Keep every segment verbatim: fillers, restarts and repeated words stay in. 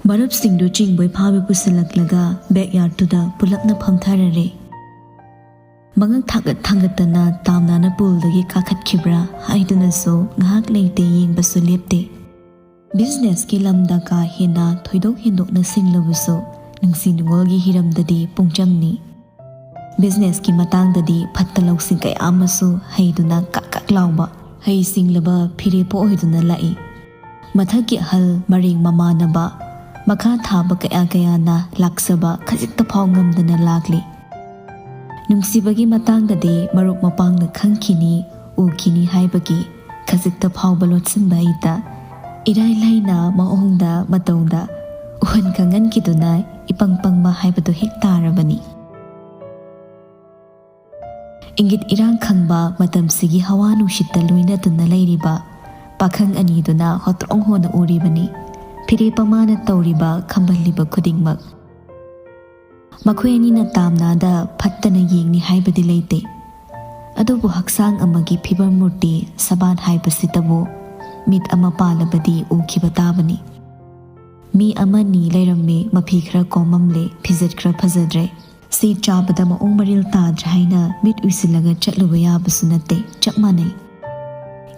ꯃꯔꯨꯞꯁꯤꯡꯗꯨ ꯆꯤꯡꯕꯣꯏ ꯐꯥꯕꯣꯏ ꯄꯨꯁꯤꯜꯂꯛꯂꯒ backyardꯇꯨꯗ ꯄꯨꯂꯞꯅ ꯐꯝꯊꯔꯔꯦ꯫ ꯃꯉꯛ ꯊꯥꯡꯒꯠ ꯊꯥꯡꯒꯠꯇꯅ ꯇꯥꯝꯅꯥꯅ poolꯗꯒꯤ ꯀꯥꯈꯠꯈꯤꯕ꯭ꯔꯥ ꯍꯥꯏꯗꯨꯅꯁꯨ ꯉꯥꯏꯍꯥꯛ ꯂꯩꯇꯦ, ꯌꯦꯡꯕꯁꯨ ꯂꯦꯞꯇꯦ꯫ Businessꯀꯤ ꯂꯝꯗ ꯀꯥ ꯍꯦꯟꯅ ꯊꯣꯏꯗꯣꯛ ꯍꯦꯟꯗꯣꯛꯅ ꯁꯤꯡꯂꯕꯁꯨ ꯅꯨꯡꯁꯤ ꯅꯨꯡꯉꯣꯜꯒꯤ ꯍꯤꯔꯝꯗꯗꯤ ꯄꯨꯡꯆꯝꯅꯤ꯫ Businessꯀꯤ ꯃꯇꯥꯡꯗꯗꯤ ꯐꯠꯇ ꯂꯧꯁꯤꯡ ꯀꯌꯥ ꯑꯃꯁꯨ ꯍꯩꯗꯨꯅ ꯀꯛ ꯀꯛ ꯂꯥꯎꯕ, ꯍꯩ ꯁꯤꯡꯂꯕ ꯐꯤꯔꯦꯞꯄ ꯑꯣꯏꯗꯨꯅ ꯂꯥꯛꯏ꯫ ꯃꯊꯛꯀꯤ ꯑꯍꯜ ꯃꯔꯦꯡ ꯃꯃꯥꯟꯅꯕ ꯃꯈꯥ ꯊꯥꯕ ꯀꯌꯥ ꯀꯌꯥꯅ ꯂꯥꯛꯆꯕ ꯈꯖꯤꯛꯇ ꯐꯥꯎ ꯉꯝꯗꯅ ꯂꯥꯛꯂꯤ꯫ ꯅꯨꯡꯁꯤꯕꯒꯤ ꯃꯇꯥꯡꯗꯗꯤ ꯃꯔꯨꯞ ꯃꯄꯥꯡꯅ ꯈꯪꯈꯤꯅꯤ, ꯎꯈꯤꯅꯤ ꯍꯥꯏꯕꯒꯤ ꯈꯖꯤꯛꯇ ꯐꯥꯎꯕ ꯂꯣꯠꯁꯤꯟꯕ ꯍꯩꯇ, ꯏꯔꯥꯏ ꯂꯥꯏꯅ ꯃꯑꯣꯡꯗ ꯃꯇꯧꯗ ꯎꯍꯟ ꯈꯪꯍꯟꯈꯤꯗꯨꯅ ꯏꯄꯪ ꯄꯪꯕ ꯍꯥꯏꯕꯗꯨ ꯍꯦꯛ ꯇꯥꯔꯕꯅꯤ꯫ ꯏꯪꯒꯤꯠ ꯏꯔꯥꯡ ꯈꯪꯕ ꯃꯇꯝꯁꯤꯒꯤ ꯍꯋꯥ ꯅꯨꯡꯁꯤꯠꯇ ꯂꯣꯏꯅꯗꯨꯅ ꯂꯩꯔꯤꯕ ꯄꯥꯈꯪ ꯑꯅꯤꯗꯨꯅ ꯍꯣꯇ꯭ꯔꯣꯡ ꯍꯣꯅ ꯎꯔꯤꯕꯅꯤ꯫ ꯐꯤꯔꯦꯞꯄ ꯃꯥꯅ ꯇꯧꯔꯤꯕ ꯈꯝꯕꯜꯂꯤꯕ ꯈꯨꯗꯤꯡꯃꯛ꯫ ꯃꯈꯣꯏ ꯑꯅꯤꯅ ꯇꯥꯝꯅꯥꯗ ꯐꯠꯇꯅ ꯌꯦꯡꯅꯤ ꯍꯥꯏꯕꯗꯤ ꯂꯩꯇꯦ꯫ ꯑꯗꯨꯕꯨ ꯍꯛꯆꯥꯡ ꯑꯃꯒꯤ ꯐꯤꯕꯝ ꯃꯨꯔꯇꯤ ꯁꯕꯥꯟ ꯍꯥꯏꯕꯁꯤꯇꯕꯨ ꯃꯤꯠ ꯑꯃ ꯄꯥꯜꯂꯕꯗꯤ ꯎꯈꯤꯕ ꯇꯥꯕꯅꯤ꯫ ꯃꯤ ꯑꯃꯅꯤ ꯂꯩꯔꯝꯃꯤ, ꯃꯐꯤ ꯈꯔ ꯀꯣꯝꯃꯝꯂꯦ, ꯐꯤꯖꯦꯠ ꯈꯔ ꯐꯖꯗ꯭ꯔꯦ꯫ ꯁꯤ ꯆꯥꯕꯗ ꯃꯑꯣꯡ ꯃꯔꯤꯜ ꯇꯥꯗ꯭ꯔꯦ ꯍꯥꯏꯅ ꯃꯤꯠ ꯎꯏꯁꯤꯜꯂꯒ ꯆꯠꯂꯨꯕ ꯌꯥꯕꯁꯨ ꯅꯠꯇꯦ, ꯆꯞ ꯃꯥꯟꯅꯩ꯫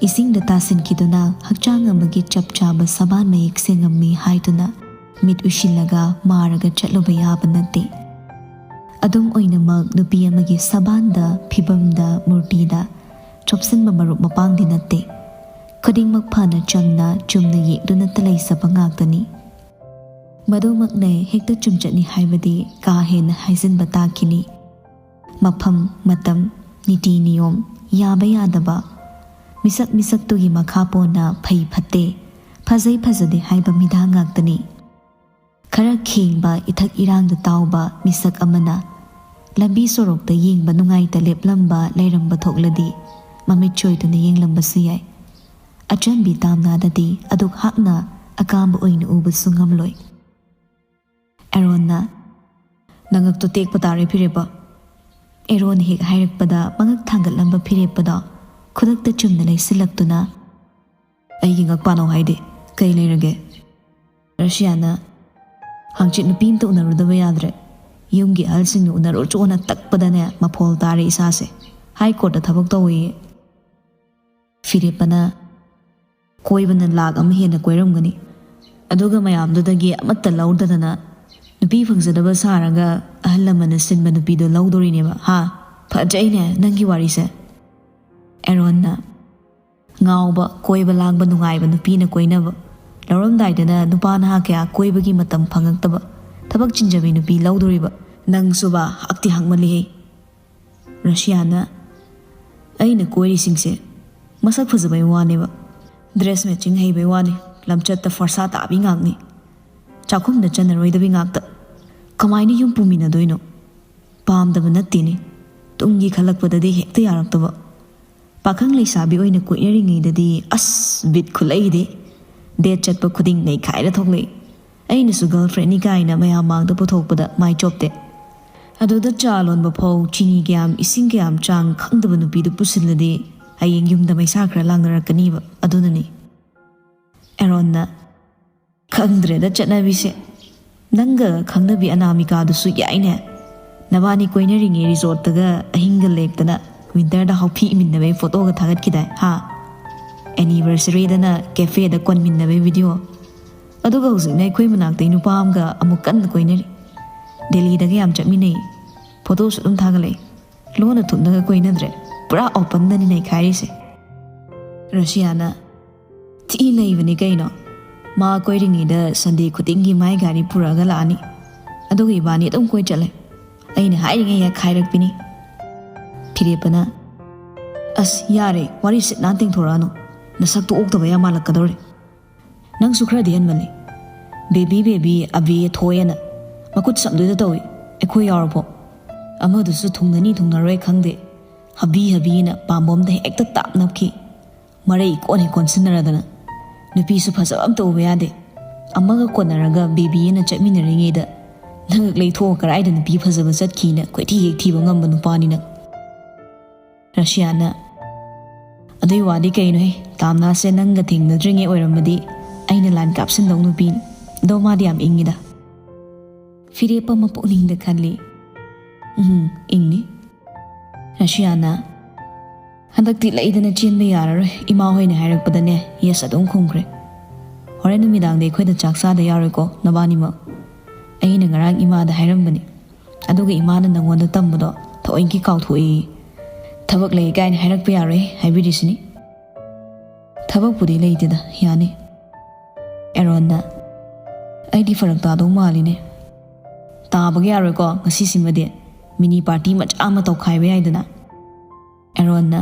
ꯏꯁꯤꯡꯗ ꯇꯥꯁꯤꯟꯈꯤꯗꯨꯅ ꯍꯛꯆꯥꯡ ꯑꯃꯒꯤ ꯆꯞ ꯆꯥꯕ ꯁꯕꯥꯟ ꯃꯌꯦꯛ ꯁꯦꯡꯉꯝꯃꯤ ꯍꯥꯏꯗꯨꯅ ꯃꯤꯠ ꯎꯏꯁꯤꯜꯂꯒ ꯃꯥꯔꯒ ꯆꯠꯂꯨꯕ ꯌꯥꯕ ꯅꯠꯇꯦ꯫ ꯑꯗꯨꯝ ꯑꯣꯏꯅꯃꯛ ꯅꯨꯄꯤ ꯑꯃꯒꯤ ꯁꯕꯥꯟꯗ, ꯐꯤꯕꯝꯗ, ꯃꯨꯔꯇꯤꯗ ꯆꯣꯞꯁꯤꯟꯕ ꯃꯔꯨꯞ ꯃꯄꯥꯡꯗꯤ ꯅꯠꯇꯦ꯫ ꯈꯨꯗꯤꯡꯃꯛ ꯐꯅ ꯆꯝꯅ ꯆꯨꯝꯅ ꯌꯦꯛꯇꯨꯅꯇ ꯂꯩꯖꯕ ꯉꯥꯛꯇꯅꯤ꯫ ꯃꯗꯨꯃꯛꯅ ꯍꯦꯛꯇ ꯆꯨꯝꯆꯠꯅꯤ ꯍꯥꯏꯕꯗꯤ ꯀꯥ ꯍꯦꯟꯅ ꯍꯥꯏꯖꯤꯟꯕ ꯇꯥꯈꯤꯅꯤ꯫ ꯃꯐꯝ, ꯃꯇꯝ, ꯅꯤꯇꯤ ꯅꯤꯌꯣꯝ, ꯌꯥꯕ ꯌꯥꯗꯕ, ꯃꯤꯁꯛ ꯃꯤꯁꯛꯇꯨꯒꯤ ꯃꯈꯥ ꯄꯣꯟꯅ ꯐꯩ ꯐꯠꯇꯦ, ꯐꯖꯩ ꯐꯖꯗꯦ ꯍꯥꯏꯕ ꯃꯤꯗꯥ ꯉꯥꯛꯇꯅꯤ꯫ ꯈꯔ ꯈꯦꯡꯕ, ꯏꯊꯛ ꯏꯔꯥꯡꯗ ꯇꯥꯎꯕ ꯃꯤꯁꯛ ꯑꯃꯅ ꯂꯝꯕꯤ ꯁꯣꯔꯣꯛꯇ ꯌꯦꯡꯕ ꯅꯨꯡꯉꯥꯏꯇ ꯂꯦꯞꯂꯝꯕ ꯂꯩꯔꯝꯕ ꯊꯣꯛꯂꯗꯤ ꯃꯃꯤꯠ ꯆꯣꯏꯗꯨꯅ ꯌꯦꯡꯂꯝꯕꯁꯨ ꯌꯥꯏ꯫ ꯑꯆꯝꯕꯤ ꯇꯥꯝꯅꯥꯗꯗꯤ ꯑꯗꯨꯛ ꯍꯥꯛꯅ ꯑꯀꯥꯝꯕ ꯑꯣꯏꯅ ꯎꯕꯁꯨ ꯉꯝꯂꯣꯏ꯫ ꯑꯦꯔꯣꯟꯅ, "ꯅꯉꯛꯇꯣ ꯇꯦꯛꯄ ꯇꯥꯔꯦ ꯐꯤꯔꯦꯞꯄ꯫" ꯑꯦꯔꯣꯟ ꯍꯦꯛ ꯍꯥꯏꯔꯛꯄꯗ ꯃꯉꯛ ꯊꯥꯡꯒꯠꯂꯝꯕ ꯐꯤꯔꯦꯞꯄꯗꯣ ꯈꯨꯗꯛꯇ ꯆꯨꯝꯅ ꯂꯩꯁꯤꯜꯂꯛꯇꯨꯅ, "ꯑꯩꯒꯤ ꯉꯛ ꯄꯥꯟꯅꯧ ꯍꯥꯏꯗꯤ ꯀꯩ ꯂꯩꯔꯒꯦ?" ꯔꯁꯤꯌꯥꯅ, ꯍꯪꯆꯤꯠ ꯅꯨꯄꯤ ꯑꯝꯇ ꯎꯅꯔꯨꯗꯕ ꯌꯥꯗ꯭ꯔꯦ꯫ ꯌꯨꯝꯒꯤ ꯑꯍꯜꯁꯤꯡꯅ ꯎꯅꯔꯨꯆꯣꯅ ꯇꯛꯄꯗꯅꯦ ꯃꯐꯣꯜ ꯇꯥꯔꯦ ꯏꯁꯥꯁꯦ꯫ ꯍꯥꯏ ꯀꯣꯔꯠꯇ ꯊꯕꯛ ꯇꯧꯏꯌꯦ꯫ ꯐꯤꯔꯦꯞꯄꯅ ꯀꯣꯏꯕꯅ ꯂꯥꯛ ꯑꯃ ꯍꯦꯟꯅ ꯀꯣꯏꯔꯝꯒꯅꯤ꯫ ꯑꯗꯨꯒ ꯃꯌꯥꯝꯗꯨꯗꯒꯤ ꯑꯃꯠꯇ ꯂꯧꯗꯗꯅ ꯅꯨꯄꯤ ꯐꯪꯖꯗꯕ ꯁꯥꯔꯒ ꯑꯍꯜ ꯂꯃꯟꯅ ꯁꯤꯟꯕ ꯅꯨꯄꯤꯗꯣ ꯂꯧꯗꯣꯔꯤꯅꯦꯕ, ꯍꯥ? ꯐꯖꯩꯅꯦ ꯅꯪꯒꯤ ꯋꯥꯔꯤꯁꯦ꯫ ꯑꯦꯔꯣꯟꯅ ꯉꯥꯎꯕ, ꯀꯣꯏꯕ ꯂꯥꯡꯕ ꯅꯨꯡꯉꯥꯏꯕ ꯅꯨꯄꯤꯅ ꯀꯣꯏꯅꯕ꯫ ꯂꯧꯔꯝꯗꯥꯏꯗꯅ ꯅꯨꯄꯥ ꯅꯍꯥ ꯀꯌꯥ ꯀꯣꯏꯕꯒꯤ ꯃꯇꯝ ꯐꯪꯉꯛꯇꯕ, ꯊꯕꯛ ꯆꯤꯟꯖꯕꯤ ꯅꯨꯄꯤ ꯂꯧꯗꯣꯔꯤꯕ꯫ ꯅꯪꯁꯨꯕ ꯍꯛꯇꯤ ꯍꯛꯃꯜꯂꯤꯍꯦ꯫ ꯔꯁꯤꯌꯥꯅ ꯑꯩꯅ ꯀꯣꯏꯔꯤꯁꯤꯡꯁꯦ ꯃꯁꯛ ꯐꯖꯕꯩ ꯋꯥꯅꯦꯕ꯫ ꯗ꯭ꯔꯦꯁ ꯃꯦꯆꯤꯡ ꯍꯩꯕꯩ ꯋꯥꯅꯤ꯫ ꯂꯝꯆꯠꯇ ꯐꯣꯔꯁꯥ ꯇꯥꯕꯤ ꯉꯥꯛꯅꯤ꯫ ꯆꯥꯛꯈꯨꯝꯗ ꯆꯟꯅꯔꯣꯏꯗꯕꯤ ꯉꯥꯛꯇ꯫ ꯀꯃꯥꯏꯅ ꯌꯨꯝ ꯄꯨꯃꯤꯟꯅꯗꯣꯏꯅꯣ? ꯄꯥꯝꯗꯕ ꯅꯠꯇꯦꯅꯦ꯫ ꯇꯨꯡꯒꯤ ꯈꯜꯂꯛꯄꯗꯗꯤ ꯍꯦꯛꯇ ꯌꯥꯔꯛꯇꯕ꯫ ꯄꯥꯈꯪ ꯂꯩꯁꯥꯕꯤ ꯑꯣꯏꯅ ꯀꯣꯏꯅꯔꯤꯉꯩꯗꯗꯤ ꯑꯁ ꯕꯤꯠ ꯈꯨꯂꯩꯗꯤ꯫ ꯗꯦꯠ ꯆꯠꯄ ꯈꯨꯗꯤꯡ ꯅꯩꯈꯥꯏꯔ ꯊꯣꯛꯂꯛꯏ꯫ ꯑꯩꯅꯁꯨ ꯒꯔꯜ ꯐ꯭ꯔꯦꯟꯅꯤ ꯀꯥꯏꯅ ꯃꯌꯥꯝ ꯃꯥꯡꯗ ꯄꯨꯊꯣꯛꯄꯗ ꯃꯥꯏ ꯆꯣꯞꯇꯦ꯫ ꯑꯗꯨꯗ ꯆꯥ ꯂꯣꯟꯕ ꯐꯥꯎ ꯆꯤꯅꯤ ꯀꯌꯥꯝ ꯏꯁꯤꯡ ꯀꯌꯥꯝ ꯆꯥꯡ ꯈꯪꯗꯕ ꯅꯨꯄꯤꯗꯨ ꯄꯨꯁꯤꯜꯂꯗꯤ ꯍꯌꯦꯡ ꯌꯨꯝꯗ ꯃꯩꯁꯥ ꯈꯔ ꯂꯥꯡꯅꯔꯛꯀꯅꯤꯕ꯫ ꯑꯗꯨꯅꯅꯤ꯫ ꯑꯦꯔꯣꯟꯅ ꯈꯪꯗ꯭ꯔꯦꯗ ꯆꯠꯅꯕꯤꯁꯦ꯫ ꯅꯪꯒ ꯈꯪꯅꯕꯤ ꯑꯅꯥꯃꯤꯀꯥꯗꯨꯁꯨ ꯌꯥꯏꯅꯦ꯫ ꯅꯕꯥꯅꯤ ꯀꯣꯏꯅꯔꯤꯉꯩ ꯔꯤꯖꯣꯔꯠꯇꯒ ꯑꯍꯤꯡꯒ ꯂꯦꯛꯇꯅ ꯋꯤꯟꯇꯔꯗ ꯍꯥꯎꯐꯤ ꯏꯃꯤꯟꯅꯕꯩ ꯐꯣꯇꯣꯒ ꯊꯥꯒꯠꯈꯤꯗꯥꯏ, ꯍꯥ? ꯑꯦꯅꯤꯚꯔꯁꯔꯤꯗꯅ ꯀꯦꯐꯦꯗ ꯀꯣꯟꯃꯤꯟꯅꯕꯩ ꯚꯤꯗꯤꯑꯣ꯫ ꯑꯗꯨꯒ ꯍꯧꯖꯤꯛꯅ ꯑꯩꯈꯣꯏ ꯃꯅꯥꯛꯇꯩ ꯅꯨꯄꯥ ꯑꯃꯒ ꯑꯃꯨꯛ ꯀꯟꯅ ꯀꯣꯏꯅꯔꯤ꯫ ꯗꯦꯜꯂꯤꯗꯒ ꯌꯥꯝ ꯆꯠꯃꯤꯟꯅꯩ꯫ ꯐꯣꯇꯣꯁꯨ ꯑꯗꯨꯝ ꯊꯥꯒꯠꯂꯛꯏ꯫ ꯂꯣꯟꯅ ꯊꯨꯞꯅꯒ ꯀꯣꯏꯅꯗ꯭ꯔꯦ꯫ ꯄꯨꯔꯥ ꯑꯣꯄꯟꯗꯅꯤ ꯅꯩꯈꯥꯏꯔꯤꯁꯦ꯫ ꯔꯁꯤꯌꯥꯅ ꯊꯤ ꯅꯩꯕꯅꯤ ꯀꯩꯅꯣ꯫ ꯃꯥ ꯀꯣꯏꯔꯤꯉꯩꯗ ꯁꯟꯗꯦ ꯈꯨꯗꯤꯡꯒꯤ ꯃꯥꯏ ꯒꯥꯔꯤ ꯄꯨꯔꯛꯑꯒ ꯂꯥꯛꯑꯅꯤ꯫ ꯑꯗꯨꯒ ꯏꯕꯥꯅꯤ ꯑꯗꯨꯝ ꯀꯣꯏ ꯆꯠꯂꯦ꯫ ꯑꯩꯅ ꯍꯥꯏꯔꯤꯉꯩ ꯍꯦꯛ ꯈꯥꯏꯔꯛꯄꯤꯅꯤ꯫ ꯐꯤꯔꯦꯞꯄꯅ ꯑꯁ ꯌꯥꯔꯦ, ꯋꯥꯔꯤ ꯁꯤꯠ ꯅꯥꯟ ꯇꯦꯡꯊꯣꯔꯛꯑꯅꯨ꯫ ꯅꯁꯛꯇꯨ ꯑꯣꯛꯇꯕ ꯌꯥꯝ ꯃꯥꯜꯂꯛꯀꯗꯧꯔꯦ꯫ ꯅꯪꯁꯨ ꯈꯔꯗꯤ ꯍꯦꯟꯃꯜꯂꯤ꯫ ꯕꯦꯕꯤ ꯕꯦꯕꯤ ꯑꯕꯦ ꯊꯣꯛꯑꯦꯅ ꯃꯈꯨꯠ ꯁꯝꯗꯣꯏꯗ ꯇꯧꯏ꯫ ꯑꯩꯈꯣꯏ ꯌꯥꯎꯔꯕꯣ? ꯑꯃꯗꯨꯁꯨ ꯊꯨꯡꯅꯅꯤ ꯊꯨꯡꯅꯔꯣꯏ ꯈꯪꯗꯦ꯫ ꯍꯕꯤ ꯍꯕꯤꯅ ꯄꯥꯝꯕꯣꯝꯗ ꯍꯦꯛꯇ ꯇꯥꯞ ꯅꯞꯈꯤ꯫ ꯃꯔꯩ ꯀꯣꯟ ꯍꯦꯛ ꯀꯣꯟꯁꯤꯟꯅꯔꯗꯅ꯫ ꯅꯨꯄꯤꯁꯨ ꯐꯖꯕ ꯑꯝꯇ ꯎꯕ ꯌꯥꯗꯦ꯫ ꯑꯃꯒ ꯀꯣꯟꯅꯔꯒ ꯕꯦꯕꯤ ꯑꯅ ꯆꯠꯃꯤꯟꯅꯔꯤꯉꯩꯗ ꯅꯉꯛ ꯂꯩꯊꯣꯛꯑ ꯀꯔꯥꯏꯗ ꯅꯨꯄꯤ ꯐꯖꯕ ꯆꯠꯈꯤꯅ ꯀꯣꯏꯊꯤ ꯍꯦꯛ ꯊꯤꯕ ꯉꯝꯕ ꯅꯨꯄꯥꯅꯤ ꯅꯪ꯫ ꯔꯁꯤꯌꯥꯅ ꯑꯗꯨꯏ ꯋꯥꯗꯤ ꯀꯩꯅꯣꯍꯦ, ꯇꯥꯝꯅꯥꯁꯦ ꯅꯪꯒ ꯊꯦꯡꯅꯗ꯭ꯔꯤꯉꯩ ꯑꯣꯏꯔꯝꯃꯗꯤ ꯑꯩꯅ ꯂꯥꯟ ꯀꯥꯞꯁꯤꯟꯗꯧ ꯅꯨꯄꯤꯅꯤ꯫ ꯑꯗꯣ ꯃꯥꯗꯤ ꯌꯥꯝ ꯏꯪꯉꯤꯗ꯫ ꯐꯤꯔꯦꯞ ꯑꯃ ꯄꯨꯛꯅꯤꯡꯗ ꯈꯜꯂꯤ꯫ "ꯎꯝ, ꯏꯪꯅꯤ꯫" ꯔꯁꯤꯌꯥꯅ, "ꯍꯟꯗꯛꯇꯤ ꯂꯩꯗꯅ ꯆꯦꯟꯕ ꯌꯥꯔꯔꯣꯏ, ꯏꯃꯥ ꯍꯣꯏꯅ ꯍꯥꯏꯔꯛꯄꯗꯅꯦ ꯌꯦꯁ ꯑꯗꯨꯝ ꯈꯨꯝꯈ꯭ꯔꯦ꯫ ꯍꯣꯔꯦꯟ ꯅꯨꯃꯤꯗꯥꯡꯗꯤ ꯑꯩꯈꯣꯏꯗ ꯆꯥꯛ ꯆꯥꯗ ꯌꯥꯔꯣꯏꯀꯣ ꯅꯕꯥꯅꯤꯃꯛ꯫ ꯑꯩꯅ ꯉꯔꯥꯡ ꯏꯃꯥꯗ ꯍꯥꯏꯔꯝꯕꯅꯤ, ꯑꯗꯨꯒ ꯏꯃꯥꯅ ꯅꯪꯉꯣꯟꯗ ꯇꯝꯕꯗꯣ ꯊꯑꯣꯏꯒꯤ ꯀꯥꯎꯊꯣꯛꯏ꯫ ꯊꯕꯛ ꯂꯩ ꯀꯥꯏꯅ ꯍꯥꯏꯔꯛꯄ ꯌꯥꯔꯣꯏ ꯍꯥꯏꯕꯤꯔꯤꯁꯤꯅꯤ꯫" "ꯊꯕꯛꯄꯨꯗꯤ ꯂꯩꯇꯦꯗ, ꯌꯥꯅꯤ꯫" ꯑꯦꯔꯣꯟꯅ, "ꯑꯩꯗꯤ ꯐꯔꯛ ꯇꯥꯗꯧ ꯃꯥꯜꯂꯤꯅꯦ꯫ ꯇꯥꯕꯒ ꯌꯥꯔꯣꯏꯀꯣ ꯉꯁꯤꯁꯤꯃꯗꯤ꯫ ꯃꯤꯅꯤ ꯄꯥꯔꯇꯤ ꯃꯆꯥ ꯑꯃ ꯇꯧꯈꯥꯏꯕ ꯌꯥꯏꯗꯅ꯫" ꯑꯦꯔꯣꯟꯅ,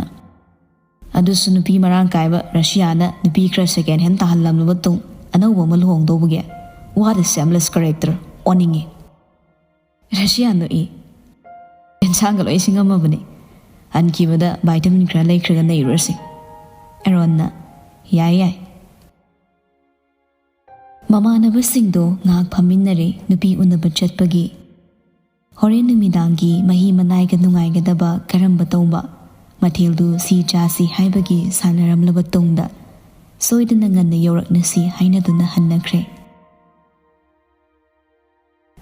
"ꯑꯗꯨꯁꯨ ꯅꯨꯄꯤ ꯃꯔꯥꯡ ꯀꯥꯏꯕ ꯔꯁꯤꯌꯥꯅ ꯅꯨꯄꯤ ꯈꯔ ꯁꯦꯀꯦꯟ ꯍꯦꯟ ꯇꯥꯍꯜꯂꯝꯂꯕ ꯇꯨꯡ ꯑꯅꯧꯕ ꯑꯃ ꯂꯨꯍꯣꯡꯗꯧꯕꯒꯤ꯫ What a shameless character꯫ ꯑꯣꯟꯅꯤꯡꯉꯤ꯫" ꯔꯁꯤꯌꯥ ꯅꯣꯛꯏ꯫ "ꯑꯦꯟꯁꯥꯡꯒ ꯂꯣꯏ ꯁꯤꯡꯉꯝꯃꯕꯅꯤ꯫ ꯍꯟꯈꯤꯕꯗ ꯚꯥꯏꯇꯥꯃꯤꯟ ꯈꯔ ꯂꯩꯈ꯭ꯔꯒ ꯅꯩꯔꯨꯔꯁꯤ꯫" ꯑꯦꯔꯣꯟꯅ, "ꯌꯥꯏ, ꯌꯥꯏ꯫" ꯃꯃꯥꯟꯅꯕꯁꯤꯡꯗꯣ ꯉꯥꯏꯍꯥꯛ ꯐꯝꯃꯤꯟꯅꯔꯦ꯫ ꯅꯨꯄꯤ ꯎꯅꯕ ꯆꯠꯄꯒꯤ ꯍꯣꯔꯦꯟ ꯅꯨꯃꯤꯗꯥꯡꯒꯤ ꯃꯍꯤ ꯃꯅꯥꯏꯒ ꯅꯨꯡꯉꯥꯏꯒꯗꯕ ꯀꯔꯝꯕ ꯇꯧꯕ ꯃꯊꯦꯜꯗꯨ ꯁꯤ ꯆꯥꯁꯤ ꯍꯥꯏꯕꯒꯤ ꯁꯥꯟꯅꯔꯝꯂꯕ ꯇꯨꯡꯗ, ꯁꯣꯏꯗꯅ ꯉꯟꯅ ꯌꯧꯔꯛꯅꯁꯤ ꯍꯥꯏꯅꯗꯨꯅ ꯍꯟꯅꯈ꯭ꯔꯦ꯫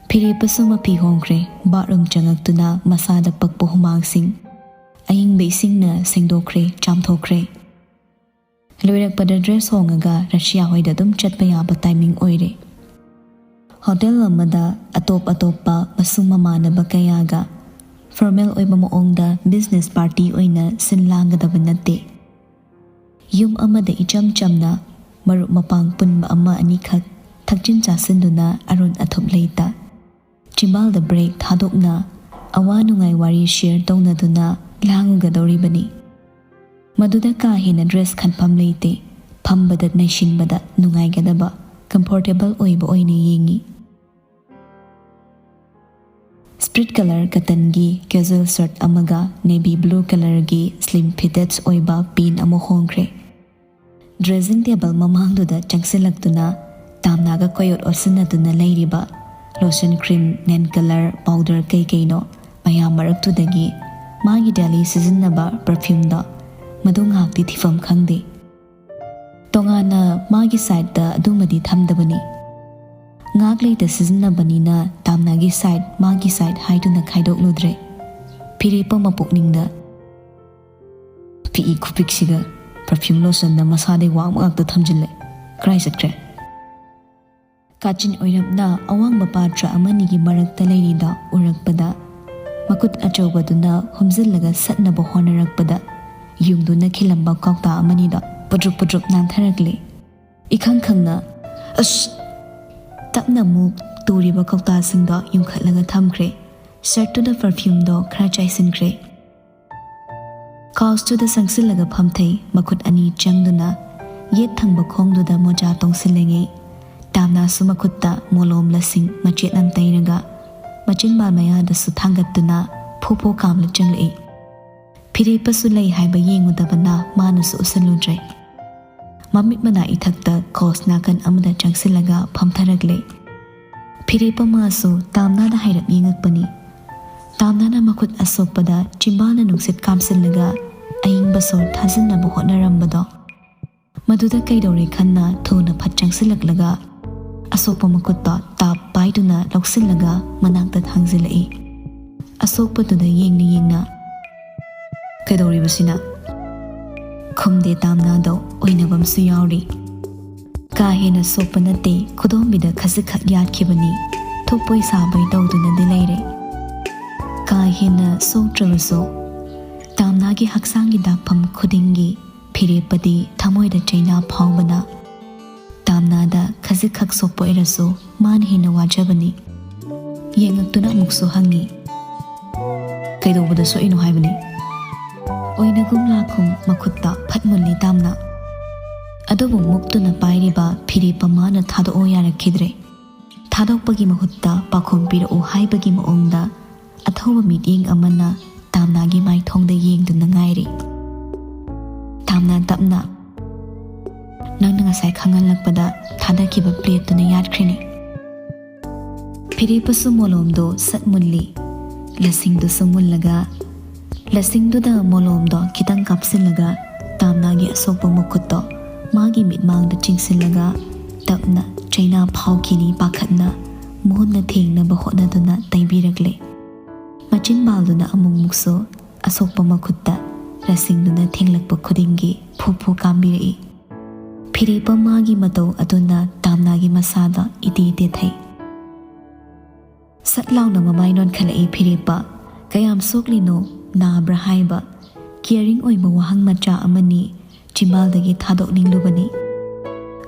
ꯐꯤꯔꯦꯞꯄꯁꯨ ꯃꯐꯤ ꯍꯣꯡꯈ꯭ꯔꯦ꯫ ꯕꯥꯠꯔꯨꯝ ꯆꯪꯉꯛꯇꯨꯅ ꯃꯁꯥꯗ ꯄꯛꯄ ꯍꯨꯃꯥꯡꯁꯤꯡ ꯑꯏꯪꯕ ꯏꯁꯤꯡꯅ ꯁꯦꯡꯗꯣꯛꯈ꯭ꯔꯦ, ꯆꯥꯝꯊꯣꯛꯈ꯭ꯔꯦ꯫ ꯂꯣꯏꯔꯛꯄꯗ ꯗ꯭ꯔꯦꯁ ꯍꯣꯡꯉꯒ ꯔꯁꯤꯌꯥ ꯍꯣꯏꯗ ꯑꯗꯨꯝ ꯆꯠꯄ ꯌꯥꯕ ꯇꯥꯏꯃꯤꯡ ꯑꯣꯏꯔꯦ꯫ ꯍꯣꯇꯦꯜ ꯑꯃꯗ ꯑꯇꯣꯞ ꯑꯇꯣꯞꯄ ꯃꯁꯨꯡ ꯃꯃꯥꯟꯅꯕ ꯀꯌꯥꯒ ꯐꯣꯔꯃꯦꯜ ꯑꯣꯏꯕ ꯃꯑꯣꯡꯗ ꯕꯤꯖꯤꯅꯦꯁ ꯄꯥꯔꯇꯤ ꯑꯣꯏꯅ ꯁꯤꯟ ꯂꯥꯡꯒꯗꯕ ꯅꯠꯇꯦ꯫ ꯌꯨꯝ ꯑꯃꯗ ꯏꯆꯝ ꯆꯝꯅ ꯃꯔꯨꯞ ꯃꯄꯥꯡ ꯄꯨꯟꯕ ꯑꯃ ꯑꯅꯤꯈꯛ ꯊꯛꯆꯤꯟ ꯆꯥꯁꯤꯟꯗꯨꯅ ꯑꯔꯣꯟ ꯑꯊꯨꯞ ꯂꯩꯇ ꯆꯤꯝꯕꯥꯜꯗ ꯕ꯭ꯔꯦꯛ ꯊꯥꯗꯣꯛꯅ ꯑꯋꯥ ꯅꯨꯡꯉꯥꯏ ꯋꯥꯔꯤ ꯁꯤꯌꯔ ꯇꯧꯅꯗꯨꯅ ꯂꯥꯡꯉꯨꯒꯗꯧꯔꯤꯕꯅꯤ꯫ ꯃꯗꯨꯗ ꯀꯥ ꯍꯦꯟꯅ ꯗ꯭ꯔꯦꯁ ꯈꯟꯐꯝ ꯂꯩꯇꯦ꯫ ꯐꯝꯕꯗ ꯅꯩꯁꯤꯟꯕꯗ ꯅꯨꯡꯉꯥꯏꯒꯗꯕ, ꯀꯝꯐꯣꯔꯇꯦꯕꯜ ꯑꯣꯏꯕ ꯑꯣꯏꯅ ꯌꯦꯡꯉꯤ꯫ ꯁ꯭ꯄ꯭ꯔꯤꯠ ꯀꯂꯔ ꯀꯇꯟꯒꯤ ꯀꯦꯖꯨꯋꯦꯜ ꯁꯔꯠ ꯑꯃꯒ ꯅꯦꯚꯤ ꯕ꯭ꯂꯨ ꯀꯂꯔꯒꯤ ꯁ꯭ꯂꯤꯝ ꯐꯤꯇꯦꯠꯁ ꯑꯣꯏꯕ ꯄꯦꯟ ꯑꯃ ꯍꯣꯡꯈ꯭ꯔꯦ꯫ ꯗ꯭ꯔꯦꯁꯤꯡ ꯇꯦꯕꯜ ꯃꯃꯥꯡꯗꯨꯗ ꯆꯪꯁꯤꯜꯂꯛꯇꯨꯅ ꯇꯥꯝꯅꯥꯒ ꯀꯣꯏꯑꯣꯠ ꯑꯣꯠꯁꯤꯟꯅꯗꯨꯅ ꯂꯩꯔꯤꯕ ꯂꯣꯁꯟ, ꯀ꯭ꯔꯤꯝ, ꯅꯦꯟ ꯀꯂꯔ, ꯄꯥꯎꯗꯔ ꯀꯩ ꯀꯩꯅꯣ ꯃꯌꯥꯝ ꯃꯔꯛꯇꯨꯗꯒꯤ ꯃꯥꯒꯤ ꯗꯦꯂꯤ ꯁꯤꯖꯤꯟꯅꯕ ꯄꯔꯐ꯭ꯌꯨꯝꯗꯣ ꯃꯗꯨ ꯉꯥꯏꯍꯥꯛꯇꯤ ꯊꯤꯐꯝ ꯈꯪꯗꯦ꯫ ꯇꯣꯉꯥꯟꯅ ꯃꯥꯒꯤ ꯁꯥꯏꯠꯇ ꯑꯗꯨꯃꯗꯤ ꯊꯝꯗꯕꯅꯤ꯫ ꯉꯥꯛ ꯂꯩꯇ ꯁꯤꯖꯤꯟꯅꯕꯅꯤꯅ ꯇꯥꯝꯅꯥꯒꯤ ꯁꯥꯏꯠ, ꯃꯥꯒꯤ ꯁꯥꯏꯠ ꯍꯥꯏꯗꯨꯅ ꯈꯥꯏꯗꯣꯛꯂꯨꯗ꯭ꯔꯦ꯫ ꯐꯤꯔꯦꯞꯄ ꯃꯄꯨꯛꯅꯤꯡꯗ, "ꯄꯤꯛꯏ ꯈꯨꯄꯤꯛꯁꯤꯒ ꯄꯔꯐ꯭ꯌꯨꯝ ꯂꯣꯁꯟꯅ ꯃꯁꯥꯗꯩ ꯋꯥꯡꯕ ꯉꯥꯛꯇ ꯊꯝꯖꯤꯜꯂꯦ꯫ ꯀꯔꯥꯏ ꯆꯠꯈ꯭ꯔꯦ?" ꯀꯥꯆꯤꯟ ꯑꯣꯏꯔꯞꯅ ꯑꯋꯥꯡꯕ ꯄꯥꯇ꯭ꯔ ꯑꯃꯅꯤꯒꯤ ꯃꯔꯛꯇ ꯂꯩꯔꯤꯗꯣ ꯎꯔꯛꯄꯗ, ꯃꯈꯨꯠ ꯑꯆꯧꯕꯗꯨꯅ ꯍꯨꯝꯖꯤꯜꯂꯒ ꯁꯠꯅꯕ ꯍꯣꯠꯅꯔꯛꯄꯗ, ꯌꯨꯡꯗꯨꯅ ꯈꯤꯜꯂꯝꯕ ꯀꯧꯇꯥ ꯑꯃꯅꯤꯗꯣ ꯄꯨꯗ꯭ꯔꯨꯞ ꯄꯨꯗ꯭ꯔꯨꯞ ꯅꯥꯟꯊꯔꯛꯂꯦ꯫ ꯏꯈꯪ ꯈꯪꯅ, "ꯑꯁ!" ꯇꯞꯅ ꯑꯃꯨꯛ ꯇꯨꯔꯤꯕ ꯀꯧꯇꯥꯁꯤꯡꯗꯣ ꯌꯨꯡꯈꯠꯂꯒ ꯊꯝꯈ꯭ꯔꯦ꯫ ꯁꯔꯠꯇꯨꯗ ꯄꯔꯐ꯭ꯌꯨꯝꯗꯣ ꯈꯔ ꯆꯥꯏꯁꯤꯟꯈ꯭ꯔꯦ꯫ ꯀꯥꯎꯁꯇꯨꯗ ꯆꯪꯁꯤꯜꯂꯒ ꯐꯝꯊꯩ, ꯃꯈꯨꯠ ꯑꯅꯤ ꯆꯪꯗꯨꯅ ꯌꯦꯠ ꯊꯪꯕ ꯈꯣꯡꯗꯨꯗ ꯃꯣꯖꯥ ꯇꯣꯡꯁꯤꯜꯂꯤꯉꯩ, ꯇꯥꯝꯅꯥꯁꯨ ꯃꯈꯨꯠꯇ ꯃꯣꯂꯣꯝ ꯂꯁꯤꯡ ꯃꯆꯦꯠ ꯑꯃ ꯇꯩꯔꯒ ꯃꯆꯤꯟꯕꯥꯜ ꯃꯌꯥꯗꯁꯨ ꯊꯥꯡꯒꯠꯇꯨꯅ ꯐꯨ ꯐꯨ ꯀꯥꯝꯂ ꯆꯪꯂꯛꯏ꯫ ꯐꯤꯔꯦꯞꯄꯁꯨ ꯂꯩ ꯍꯥꯏꯕ ꯌꯦꯡꯉꯨꯗꯕꯅ ꯃꯥꯅꯁꯨ ꯎꯁꯜꯂꯨꯗ꯭ꯔꯦ꯫ ꯃꯃꯤꯠ ꯃꯅꯥ ꯏꯊꯛꯇ ꯀꯥꯎꯁ ꯅꯥꯀꯟ ꯑꯃꯗ ꯆꯪꯁꯤꯜꯂꯒ ꯐꯝꯊꯔꯛꯂꯦ꯫ ꯐꯤꯔꯦꯞꯄ ꯃꯥꯁꯨ ꯇꯥꯝꯅꯥꯗ ꯍꯥꯏꯔꯞ ꯌꯦꯡꯉꯛꯄꯅꯤ꯫ ꯇꯥꯝꯅꯥꯅ ꯃꯈꯨꯠ ꯑꯁꯣꯛꯄꯗ ꯆꯤꯝꯕꯥꯜꯅ ꯅꯨꯡꯁꯤꯠ ꯀꯥꯝꯁꯤꯜꯂꯒ ꯑꯏꯪꯕ ꯁꯣꯔ ꯊꯥꯖꯤꯟꯅꯕ ꯍꯣꯠꯅꯔꯝꯕꯗꯣ, ꯃꯗꯨꯗ ꯀꯩꯗꯧꯔꯦ ꯈꯟꯅ ꯊꯨꯅ ꯐꯠ ꯆꯪꯁꯤꯜꯂꯛꯂꯒ ꯑꯁꯣꯛꯄ ꯃꯈꯨꯠꯇꯣ ꯇꯥꯞ ꯄꯥꯏꯗꯨꯅ ꯂꯧꯁꯤꯜꯂꯒ ꯃꯅꯥꯛꯇ ꯊꯥꯡꯖꯤꯜꯂꯛꯏ꯫ ꯑꯁꯣꯛꯄꯗꯨꯗ ꯌꯦꯡꯅ ꯌꯦꯡꯅ, "ꯀꯩꯗꯧꯔꯤꯕꯁꯤꯅ?" ꯈꯨꯝꯗꯦ ꯇꯥꯝꯅꯥꯗꯣ ꯑꯣꯏꯅꯕꯝꯁꯨ ꯌꯥꯎꯔꯤ꯫ ꯀꯥ ꯍꯦꯟꯅ ꯁꯣꯛꯄ ꯅꯠꯇꯦ, ꯈꯨꯗꯣꯝꯕꯤꯗ ꯈꯖꯤꯛꯈꯛ ꯌꯥꯠꯈꯤꯕꯅꯤ, ꯊꯨꯞꯄꯣꯏ ꯁꯥꯕꯣꯏ ꯇꯧꯗꯨꯅꯗꯤ ꯂꯩꯔꯦ꯫ ꯀꯥ ꯍꯦꯟꯅ ꯁꯣꯛꯇ꯭ꯔꯕꯁꯨ ꯇꯥꯝꯅꯥꯒꯤ ꯍꯛꯆꯥꯡꯒꯤ ꯗꯥꯛꯐꯝ ꯈꯨꯗꯤꯡꯒꯤ ꯐꯤꯔꯦꯞꯄꯗꯤ ꯊꯃꯣꯏꯗ ꯆꯩꯅꯥ ꯐꯥꯎꯕꯅ ꯇꯥꯝꯅꯥꯗ ꯈꯖꯤꯛꯈꯛ ꯁꯣꯛꯄ ꯑꯣꯏꯔꯁꯨ ꯃꯥꯅ ꯍꯦꯟꯅ ꯋꯥꯖꯕꯅꯤ꯫ ꯌꯦꯡꯉꯛꯇꯨꯅ ꯑꯃꯨꯛꯁꯨ ꯍꯪꯉꯤ, "ꯀꯩꯗꯧꯕꯗ ꯁꯣꯛꯏꯅꯣ ꯍꯥꯏꯕꯅꯤ?" ꯑꯣꯏꯅꯒꯨꯝ ꯂꯥꯛꯈꯨꯝ ꯃꯈꯨꯠꯇ ꯐꯠ ꯃꯨꯜꯂꯤ ꯇꯥꯝꯅꯥ꯫ ꯑꯗꯨꯕꯨ ꯃꯨꯛꯇꯨꯅ ꯄꯥꯏꯔꯤꯕ ꯐꯤꯔꯦꯞꯄ ꯃꯥꯅ ꯊꯥꯗꯣꯛꯑꯣ ꯌꯥꯔꯛꯈꯤꯗ꯭ꯔꯦ꯫ ꯊꯥꯗꯣꯛꯄꯒꯤ ꯃꯍꯨꯠꯇ ꯄꯥꯈꯣꯝ ꯄꯤꯔꯛꯎ ꯍꯥꯏꯕꯒꯤ ꯃꯑꯣꯡꯗ ꯑꯊꯧꯕ ꯃꯤꯠꯌꯦꯡ ꯑꯃꯅ ꯇꯥꯝꯅꯥꯒꯤ ꯃꯥꯏꯊꯣꯡꯗ ꯌꯦꯡꯗꯨꯅ ꯉꯥꯏꯔꯤ꯫ ꯇꯥꯝꯅꯥ ꯇꯞꯅ, "ꯅꯪꯅ ꯉꯁꯥꯏ ꯈꯪꯍꯜꯂꯛꯄꯗ ꯊꯥꯗꯈꯤꯕ ꯄ꯭ꯂꯦꯠꯇꯨꯅ ꯌꯥꯠꯈ꯭ꯔꯤꯅꯤ꯫" ꯐꯤꯔꯦꯞꯄꯁꯨ ꯃꯣꯂꯣꯝꯗꯣ ꯁꯠ ꯃꯨꯜꯂꯤ꯫ ꯂꯁꯤꯡꯗꯨꯁꯨ ꯃꯨꯜꯂꯒ, ꯂꯁꯤꯡꯗꯨꯗ ꯃꯣꯂꯣꯝꯗꯣ ꯈꯤꯇꯪ ꯀꯥꯞꯁꯤꯜꯂꯒ ꯇꯥꯝꯅꯥꯒꯤ ꯑꯁꯣꯛꯄ ꯃꯈꯨꯠꯇꯣ ꯃꯥꯒꯤ ꯃꯤꯠꯃꯥꯡꯗ ꯆꯤꯡꯁꯤꯜꯂꯒ ꯇꯞꯅ ꯀꯩꯅꯥ ꯐꯥꯎꯈꯤꯅꯤ ꯄꯥꯈꯠꯅ ꯃꯣꯍꯟꯅ ꯊꯦꯡꯅꯕ ꯍꯣꯠꯅꯗꯨꯅ ꯇꯩꯕꯤꯔꯛꯂꯦ꯫ ꯃꯆꯤꯟ ꯕꯥꯜꯗꯨꯅ ꯑꯃꯨꯛꯃꯨꯛꯁꯨ ꯑꯁꯣꯛꯄ ꯃꯈꯨꯠꯇ ꯔꯁꯤꯡꯗꯨꯅ ꯊꯦꯡꯂꯛꯄ ꯈꯨꯗꯤꯡꯒꯤ ꯐꯨ ꯐꯨ ꯀꯥꯝꯕꯤꯔꯛꯏ꯫ ꯐꯤꯔꯦꯞꯄ ꯃꯥꯒꯤ ꯃꯇꯧ ꯑꯗꯨꯅ ꯇꯥꯝꯅꯥꯒꯤ ꯃꯁꯥꯗ ꯏꯇꯦ ꯇꯦꯊꯩ꯫ ꯁꯠ ꯂꯥꯎꯅ ꯃꯃꯥꯏ ꯅꯣꯟꯈꯠꯂꯛꯏ ꯐꯤꯔꯦꯞꯄ꯫ "ꯀꯌꯥꯝ ꯁꯣꯛꯂꯤꯅꯣ? ꯅꯥꯕ꯭ꯔꯥ?" ꯍꯥꯏꯕ ꯀꯤꯌꯔꯤꯡ ꯑꯣꯏꯕ ꯋꯥꯍꯪ ꯃꯆꯥ ꯑꯃꯅꯤ ꯆꯤꯝꯕꯥꯜꯗꯒꯤ ꯊꯥꯗꯣꯛꯅꯤꯡꯂꯨꯕꯅꯤ꯫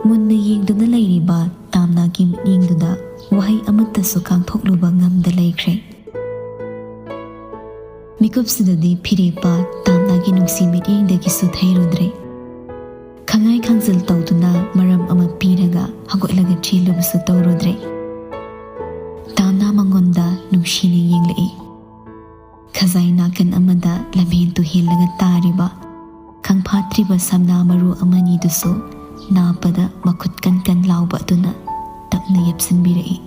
ꯃꯨꯟꯅ ꯌꯦꯡꯗꯨꯅ ꯂꯩꯔꯤꯕ ꯇꯥꯝꯅꯥꯒꯤ ꯃꯤꯠꯌꯦꯡꯗꯨꯗ ꯋꯥꯍꯩ ꯑꯃꯠꯇꯁꯨ ꯀꯥꯡꯊꯣꯛꯂꯨꯕ ꯉꯝꯗ ꯂꯩꯈ꯭ꯔꯦ꯫ ꯃꯤꯀꯨꯞꯁꯤꯗꯗꯤ ꯐꯤꯔꯦꯞꯄ ꯇꯥꯝꯅꯥꯒꯤ ꯅꯨꯡꯁꯤ ꯃꯤꯠꯌꯦꯡꯗꯒꯤꯁꯨ ꯊꯩꯔꯨꯗ꯭ꯔꯦ꯫ ꯈꯪꯉꯥꯏ ꯈꯥꯡꯖꯤꯜ ꯇꯧꯗꯨꯅ ꯃꯔꯝ ꯑꯃ ꯄꯤꯔꯒ ꯍꯧꯒꯠꯂꯒ ꯆꯦꯜꯂꯨꯕꯁꯨ ꯇꯧꯔꯨꯗ꯭ꯔꯦ꯫ ꯇꯥꯝꯅꯥ ꯃꯉꯣꯟꯗ ꯅꯨꯡꯁꯤꯅ ꯌꯦꯡꯂꯛꯏ꯫ ꯈꯖꯥꯏ ꯅꯥꯀꯟ ꯑꯃꯗ ꯂꯝꯍꯦꯟ ꯇꯨꯍꯦꯜꯂꯒ ꯇꯥꯔꯤꯕ ꯈꯪꯐꯥꯠꯇ꯭ꯔꯤꯕ ꯁꯝꯅꯥ ꯃꯔꯨ ꯑꯃꯅꯤꯗꯨꯁꯨ ꯅꯥꯞꯄꯗ ꯃꯈꯨꯠ ꯀꯟ ꯀꯟ ꯂꯥꯎꯕ ꯑꯗꯨꯅ ꯇꯞꯅ ꯌꯦꯞꯁꯤꯟꯕꯤꯔꯛꯏ꯫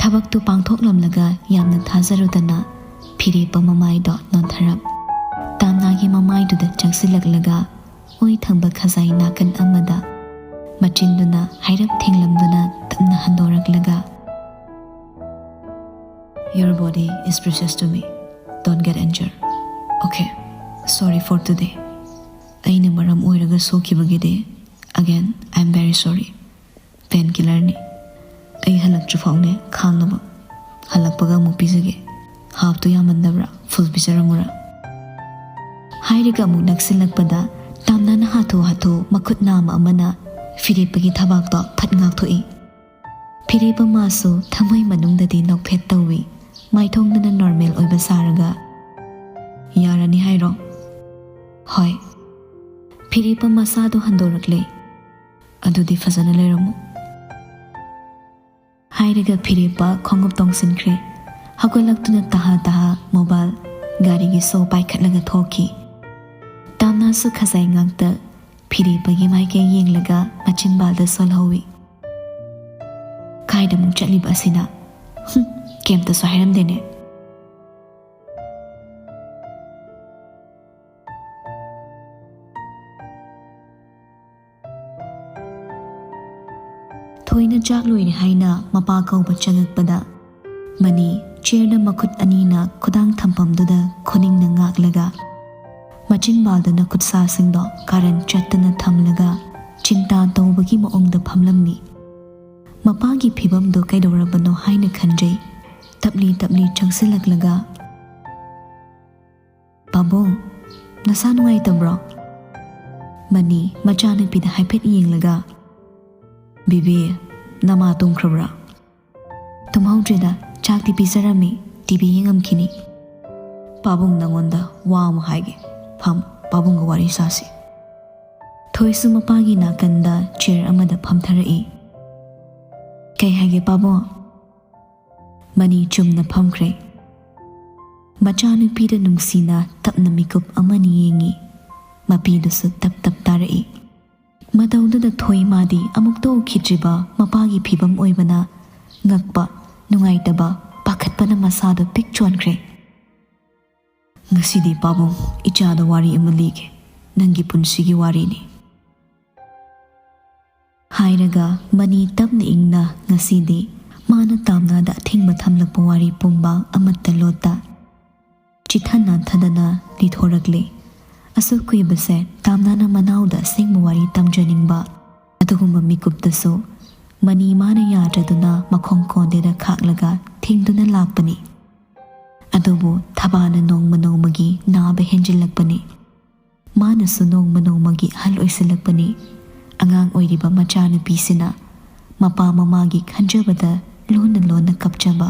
ꯊꯕꯛꯇꯨ ꯄꯥꯡꯊꯣꯛꯂꯝꯂꯒ ꯌꯥꯝꯅ ꯊꯥꯖꯔꯨꯗꯅ ꯐꯤꯔꯦꯞꯄ ꯃꯃꯥꯏꯗꯣ ꯅꯣꯟꯊꯔꯞ ꯇꯥꯝꯅꯥꯒꯤ ꯃꯃꯥꯏꯗꯨꯗ ꯆꯪꯁꯤꯜꯂꯛꯂꯒ ꯑꯣꯏ ꯊꯪꯕ ꯈꯖꯥꯏ ꯅꯥꯀꯟ ꯑꯃꯗ ꯃꯆꯤꯟꯗꯨꯅ ꯍꯥꯏꯔꯞ ꯊꯦꯡꯂꯝꯗꯨꯅ ꯇꯞꯅ ꯍꯟꯗꯣꯔꯛꯂꯒ, "Your body is precious to me. Don't get injured. Okay. Sorry for today. ꯑꯩꯅ ꯃꯔꯝ ꯑꯣꯏꯔꯒ ꯁꯣꯛꯈꯤꯕꯒꯤꯗꯤ, again, I am very sorry. Pain killerꯅꯤ. ꯑꯩ ꯍꯜꯂꯛꯇ꯭ꯔꯤ ꯐꯥꯎꯅꯦ ꯈꯥꯡꯅꯕ꯫ ꯍꯜꯂꯛꯄꯒ ꯑꯃꯨꯛ ꯄꯤꯖꯒꯦ꯫ ꯍꯥꯞꯇꯨ ꯌꯥꯝꯃꯟꯗꯕ꯭ꯔꯥ? ꯐꯨꯜ ꯄꯤꯖꯔꯝꯃꯨꯔꯥ?" ꯍꯥꯏꯔꯒ ꯑꯃꯨꯛ ꯅꯛꯁꯤꯜꯂꯛꯄꯗ ꯇꯥꯝꯅꯥꯅ ꯍꯥꯊꯨ ꯍꯥꯊꯨ ꯃꯈꯨꯠ ꯅꯥꯝꯃ ꯑꯃꯅ ꯐꯤꯔꯦꯞꯄꯒꯤ ꯊꯕꯥꯛꯇꯣ ꯐꯠ ꯉꯥꯛꯊꯣꯛꯏ꯫ ꯐꯤꯔꯦꯞꯄ ꯃꯥꯁꯨ ꯊꯃꯣꯏ ꯃꯅꯨꯡꯗꯗꯤ ꯅꯣꯛꯐꯦꯠ ꯇꯧꯏ꯫ ꯃꯥꯏꯊꯣꯡꯗꯨꯅ ꯅꯣꯔꯃꯦꯜ ꯑꯣꯏꯕ ꯁꯥꯔꯒ, "ꯌꯥꯔꯅꯤ ꯍꯥꯏꯔꯣ?" "ꯍꯣꯏ꯫" ꯐꯤꯔꯦꯞꯄ ꯃꯁꯥꯗꯣ ꯍꯟꯗꯣꯔꯛꯂꯦ꯫ "ꯑꯗꯨꯗꯤ ꯐꯖꯅ ꯂꯩꯔꯝꯃꯨ," ꯍꯥꯏꯔꯒ ꯐꯤꯔꯦꯞꯄ ꯈꯣꯡꯎꯞ ꯇꯣꯡꯁꯤꯟꯈ꯭ꯔꯦ꯫ ꯍꯧꯒꯠꯂꯛꯇꯨꯅ ꯇꯍꯥ ꯇꯍꯥ ꯃꯣꯕꯥꯏꯜ ꯒꯥꯔꯤꯒꯤ ꯁꯣ ꯄꯥꯏꯈꯠꯂꯒ ꯊꯣꯛꯈꯤ꯫ ꯇꯥꯝꯅꯥꯁꯨ ꯈꯖꯥꯏ ꯉꯥꯛꯇ ꯐꯤꯔꯦꯞꯄꯒꯤ ꯃꯥꯏꯀꯩ ꯌꯦꯡꯂꯒ ꯃꯆꯤꯟꯕꯥꯜꯗ ꯁꯣꯜꯍꯧꯏ꯫ "ꯀꯥꯏꯗ ꯑꯃꯨꯛ ꯆꯠꯂꯤꯕ ꯑꯁꯤꯅ? ꯍꯨꯝ, ꯀꯩꯝꯇꯁꯨ ꯍꯥꯏꯔꯝꯗꯦꯅꯦ꯫" "ꯆꯥꯛ ꯂꯣꯏꯔꯦ" ꯍꯥꯏꯅ ꯃꯄꯥ ꯀꯧꯕ ꯆꯪꯉꯛꯄꯗ, ꯃꯅꯤ ꯆꯤꯌꯔꯗ ꯃꯈꯨꯠ ꯑꯅꯤꯅ ꯈꯨꯗꯥꯡ ꯊꯝꯐꯝꯗꯨꯗ ꯈꯨꯅꯤꯡꯅ ꯉꯥꯛꯂꯒ, ꯃꯆꯤꯟꯕꯥꯜꯗꯨꯅ ꯈꯨꯠꯁꯥꯁꯤꯡꯗꯣ ꯀꯥꯔꯟ ꯆꯠꯇꯅ ꯊꯝꯂꯒ, ꯆꯤꯟꯇꯥ ꯇꯧꯕꯒꯤ ꯃꯑꯣꯡꯗ ꯐꯝꯂꯝꯃꯤ꯫ ꯃꯄꯥꯒꯤ ꯐꯤꯕꯝꯗꯨ ꯀꯩꯗꯧꯔꯕꯅꯣ ꯍꯥꯏꯅ ꯈꯟꯖꯩ꯫ ꯇꯞꯂꯤ ꯇꯞꯂꯤ ꯆꯪꯁꯤꯜꯂꯛꯂꯒ, "ꯄꯥꯕꯨꯡ, ꯅꯁꯥ ꯅꯨꯡꯉꯥꯏꯇꯕ꯭ꯔꯣ?" ꯃꯅꯤ ꯃꯆꯥꯅꯨꯄꯤꯗ ꯍꯥꯏꯐꯦꯠ ꯌꯦꯡꯂꯒ, "ꯕꯤꯕꯤ, ꯅꯃꯥ ꯇꯨꯝꯈ꯭ꯔꯕ꯭ꯔꯥ?" "ꯇꯨꯝꯍꯧꯗ꯭ꯔꯤꯗ, ꯆꯥꯛꯇꯤ ꯄꯤꯖꯔꯝꯃꯤ, ꯇꯤꯚꯤ ꯌꯦꯡꯉꯝꯈꯤꯅꯤ꯫" "ꯄꯥꯕꯨꯡ, ꯅꯉꯣꯟꯗ ꯋꯥ ꯑꯃ ꯍꯥꯏꯒꯦ, ꯐꯝ, ꯄꯥꯕꯨꯡꯒ ꯋꯥꯔꯤ ꯁꯥꯁꯤ꯫" ꯊꯣꯏꯁꯨ ꯃꯄꯥꯒꯤ ꯅꯥꯀꯟꯗ ꯆꯤꯌꯔ ꯑꯃꯗ ꯐꯝꯊꯔꯛꯏ꯫ "ꯀꯩ ꯍꯥꯏꯒꯦ ꯄꯥꯕꯨꯡ?" ꯃꯅꯤ ꯆꯨꯝꯅ ꯐꯝꯈ꯭ꯔꯦ꯫ ꯃꯆꯥꯅꯨꯄꯤꯗ ꯅꯨꯡꯁꯤꯅ ꯇꯞꯅ ꯃꯤꯀꯨꯞ ꯑꯃꯅꯤ ꯌꯦꯡꯉꯤ꯫ ꯃꯄꯤꯗꯨꯁꯨ ꯇꯞ ꯇꯞ ꯇꯥꯔꯛꯏ꯫ ꯃꯇꯧꯗꯨꯗ ꯊꯣꯏ ꯃꯥꯗꯤ ꯑꯃꯨꯛꯇ ꯎꯈꯤꯗ꯭ꯔꯤꯕ ꯃꯄꯥꯒꯤ ꯐꯤꯕꯝ ꯑꯣꯏꯕꯅ ꯉꯛꯄ, ꯅꯨꯡꯉꯥꯏꯇꯕ, ꯄꯥꯈꯠꯄꯅ ꯃꯁꯥꯗꯣ ꯄꯤꯛ ꯆꯣꯟꯈ꯭ꯔꯦ꯫ "ꯉꯁꯤꯗꯤ ꯄꯥꯕꯨꯡ, ꯏꯆꯥꯗ ꯋꯥꯔꯤ ꯑꯃ ꯂꯤꯒꯦ, ꯅꯪꯒꯤ ꯄꯨꯟꯁꯤꯒꯤ ꯋꯥꯔꯤꯅꯤ" ꯍꯥꯏꯔꯒ, ꯃꯅꯤ ꯇꯞꯅ ꯏꯪꯅ ꯉꯁꯤꯗꯤ ꯃꯥꯅ ꯇꯥꯝꯅꯥꯗ ꯑꯊꯤꯡꯕ ꯊꯝꯂꯛꯄ ꯋꯥꯔꯤ ꯄꯨꯝꯕ ꯑꯃꯠꯇ ꯂꯣꯠꯇ ꯆꯤꯊ ꯅꯥꯟꯊꯗꯅ ꯂꯤꯊꯣꯔꯛꯂꯦ꯫ ꯑꯁꯨꯛ ꯀꯨꯏꯕꯁꯦ ꯇꯥꯝꯅꯥꯅ ꯃꯅꯥꯎꯗ ꯑꯁꯦꯡꯕ ꯋꯥꯔꯤ ꯇꯝꯖꯅꯤꯡꯕ ꯑꯗꯨꯒꯨꯝꯕ ꯃꯤꯀꯨꯞꯇꯁꯨ ꯃꯅꯤ ꯃꯥꯅ ꯌꯥꯗ꯭ꯔꯗꯨꯅ ꯃꯈꯣꯡ ꯀꯣꯟꯗꯦꯗ ꯈꯥꯛꯂꯒ ꯊꯤꯡꯗꯨꯅ ꯂꯥꯛꯄꯅꯤ꯫ ꯑꯗꯨꯕꯨ ꯊꯕꯥꯅ ꯅꯣꯡꯃ ꯅꯣꯡꯃꯒꯤ ꯅꯥꯕ ꯍꯦꯟꯖꯤꯜꯂꯛꯄꯅꯤ꯫ ꯃꯥꯅꯁꯨ ꯅꯣꯡꯃ ꯅꯣꯡꯃꯒꯤ ꯑꯍꯜ ꯑꯣꯏꯁꯤꯜꯂꯛꯄꯅꯤ꯫ ꯑꯉꯥꯡ ꯑꯣꯏꯔꯤꯕ ꯃꯆꯥꯅꯨꯄꯤꯁꯤꯅ ꯃꯄꯥ ꯃꯃꯥꯒꯤ ꯈꯟꯖꯕꯗ ꯂꯣꯟꯅ ꯂꯣꯟꯅ ꯀꯞꯆꯕ,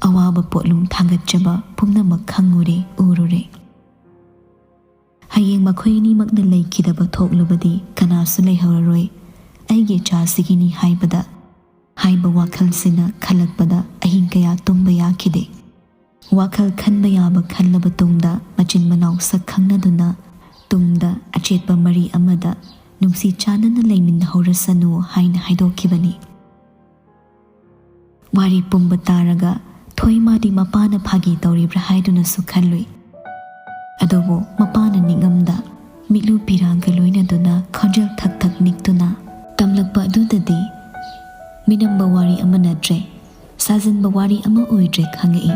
ꯑꯋꯥꯕ ꯄꯣꯠꯂꯨꯝ ꯊꯥꯡꯒꯠꯆꯕ ꯄꯨꯝꯅꯃꯛ ꯈꯪꯉꯨꯔꯦ, ꯎꯔꯨꯔꯦ꯫ ꯍꯌꯦꯡ ꯃꯈꯣꯏ ꯑꯅꯤꯃꯛꯅ ꯂꯩꯈꯤꯗꯕ ꯊꯣꯛꯂꯕꯗꯤ ꯀꯅꯥꯁꯨ ꯂꯩꯍꯧꯔꯔꯣꯏ꯫ ꯑꯩꯒꯤ ꯏꯆꯥꯁꯤꯒꯤꯅꯤ ꯍꯥꯏꯕꯗ, ꯍꯥꯏꯕ ꯋꯥꯈꯜꯁꯤꯅ ꯈꯜꯂꯛꯄꯗ ꯑꯍꯤꯡ ꯀꯌꯥ ꯇꯨꯝꯕ ꯌꯥꯈꯤꯗꯦ꯫ ꯋꯥꯈꯜ ꯈꯟꯕ ꯌꯥꯕ ꯈꯜꯂꯕ ꯇꯨꯡꯗ ꯃꯆꯤꯟ ꯃꯅꯥꯎ ꯁꯛ ꯈꯪꯅꯗꯨꯅ ꯇꯨꯡꯗ ꯑꯆꯦꯠꯄ ꯃꯔꯤ ꯑꯃꯗ ꯅꯨꯡꯁꯤ ꯆꯥꯟꯅꯅ ꯂꯩꯃꯤꯟꯅꯍꯧꯔꯁꯅꯨ ꯍꯥꯏꯅ ꯍꯥꯏꯗꯣꯛꯈꯤꯕꯅꯤ꯫ ꯋꯥꯔꯤ ꯄꯨꯝꯕ ꯇꯥꯔꯒ ꯊꯣꯏꯃꯥꯗꯤ ꯃꯄꯥꯅ ꯐꯥꯒꯤ ꯇꯧꯔꯤꯕ꯭ꯔꯥ ꯍꯥꯏꯗꯨꯅꯁꯨ ꯈꯜꯂꯨꯏ꯫ ꯑꯗꯨꯕꯨ ꯃꯄꯥꯅ ꯅꯤꯡꯉꯝꯗ ꯃꯤꯠꯂꯨ ꯄꯤꯔꯥꯡꯒ ꯂꯣꯏꯅꯗꯨꯅ ꯈꯣꯟꯖꯦꯜ ꯊꯛ ꯊꯛ ꯅꯤꯛꯇꯨꯅ ꯇꯝꯂꯛꯄ ꯑꯗꯨꯗꯗꯤ ꯃꯤꯅꯝꯕ ꯋꯥꯔꯤ ꯑꯃ ꯅꯠꯇ꯭ꯔꯦ, ꯁꯥꯖꯤꯟꯕ ꯋꯥꯔꯤ ꯑꯃ ꯑꯣꯏꯗ꯭ꯔꯦ ꯈꯪꯉꯛꯏ꯫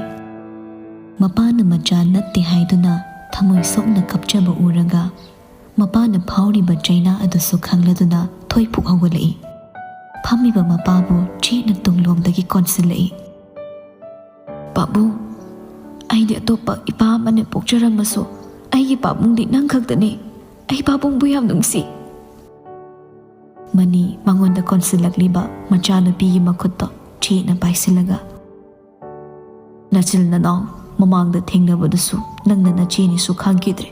ꯃꯄꯥꯅ ꯃꯆꯥ ꯅꯠꯇꯦ ꯍꯥꯏꯗꯨꯅ ꯊꯃꯣꯏ ꯁꯣꯛꯅ ꯀꯞꯆꯕ ꯎꯔꯒ, ꯃꯄꯥꯅ ꯐꯥꯎꯔꯤꯕ ꯆꯩꯅꯥ ꯑꯗꯨꯁꯨ ꯈꯪꯂꯗꯨꯅ ꯊꯣꯏ ꯄꯨꯛ ꯍꯧꯒꯠꯂꯛꯏ꯫ ꯐꯝꯃꯤꯕ ꯃꯄꯥꯕꯨ ꯆꯦꯠꯅ ꯇꯨꯡꯂꯣꯝꯗꯒꯤ ꯀꯣꯟꯁꯤꯜꯂꯛꯏ꯫ "ꯄꯥꯕꯨꯡ, ꯑꯩꯗꯤ ꯑꯇꯣꯞꯄ ꯏꯄꯥ ꯑꯃꯅ ꯄꯣꯛꯆꯔꯝꯃꯁꯨ, ꯑꯩꯒꯤ ꯄꯥꯕꯨꯡꯗꯤ ꯅꯪ ꯈꯛꯇꯅꯤ꯫ ꯑꯩ ꯄꯥꯕꯨꯡꯕꯨ ꯌꯥꯝ ꯅꯨꯡꯁꯤ꯫" ꯃꯅꯤ ꯃꯉꯣꯟꯗ ꯀꯣꯟꯁꯤꯜꯂꯛꯂꯤꯕ ꯃꯆꯥꯅꯨꯄꯤꯒꯤ ꯃꯈꯨꯠꯇꯣ ꯆꯦꯠꯅ ꯄꯥꯏꯁꯤꯜꯂꯒ, "ꯅꯆꯤꯜ ꯅꯅꯥꯎ ꯃꯃꯥꯡꯗ ꯊꯦꯡꯅꯕꯗꯨꯁꯨ ꯅꯪꯅ ꯅꯆꯦꯅꯤꯁꯨ ꯈꯪꯈꯤꯗ꯭ꯔꯦ꯫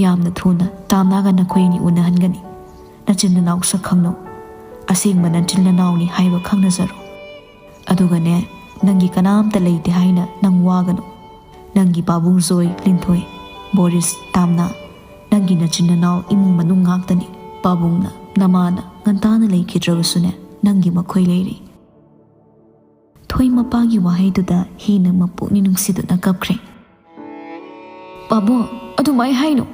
ꯌꯥꯝꯅ ꯊꯨꯅ ꯇꯥꯝꯅꯥꯒ ꯅꯈꯣꯏ ꯑꯅꯤ ꯎꯅꯍꯟꯒꯅꯤ꯫ ꯅꯆꯤꯟ ꯅꯅꯥꯎ ꯁꯛ ꯈꯪꯅꯧ꯫ ꯑꯁꯦꯡꯕ ꯅꯆꯤꯟ ꯅꯅꯥꯎꯅꯤ ꯍꯥꯏꯕ ꯈꯪꯅꯖꯔꯣ꯫ ꯑꯗꯨꯒꯅꯦ, ꯅꯪꯒꯤ ꯀꯅꯥꯝꯇ ꯂꯩꯇꯦ ꯍꯥꯏꯅ ꯅꯪ ꯋꯥꯒꯅꯨ꯫ ꯅꯪꯒꯤ ꯄꯥꯕꯨꯡ ꯖꯣꯏ, ꯂꯤꯟꯊꯣꯏ, ꯕꯣꯔꯤꯁ, ꯇꯥꯝꯅꯥ, ꯅꯪꯒꯤ ꯅꯆꯤꯟ ꯅꯅꯥꯎ ꯏꯃꯨꯡ ꯃꯅꯨꯡ ꯉꯥꯛꯇꯅꯤ꯫ ꯄꯥꯕꯨꯡꯅ, ꯅꯃꯥꯅ ꯉꯟꯇꯥꯅ ꯂꯩꯈꯤꯗ꯭ꯔꯕꯁꯨꯅꯦ, ꯅꯪꯒꯤ ꯃꯈꯣꯏ ꯂꯩꯔꯤ꯫" ꯊꯣꯏ ꯃꯄꯥꯒꯤ ꯋꯥꯍꯩꯗꯨꯗ ꯍꯦꯟꯅ ꯃꯄꯨꯛꯅꯤꯡ ꯅꯨꯡꯁꯤꯗꯨꯅ ꯀꯞꯈ꯭ꯔꯦ꯫ "ꯄꯥꯕꯨꯡ, ꯑꯗꯨꯃꯥꯏ ꯍꯥꯏꯅꯨ꯫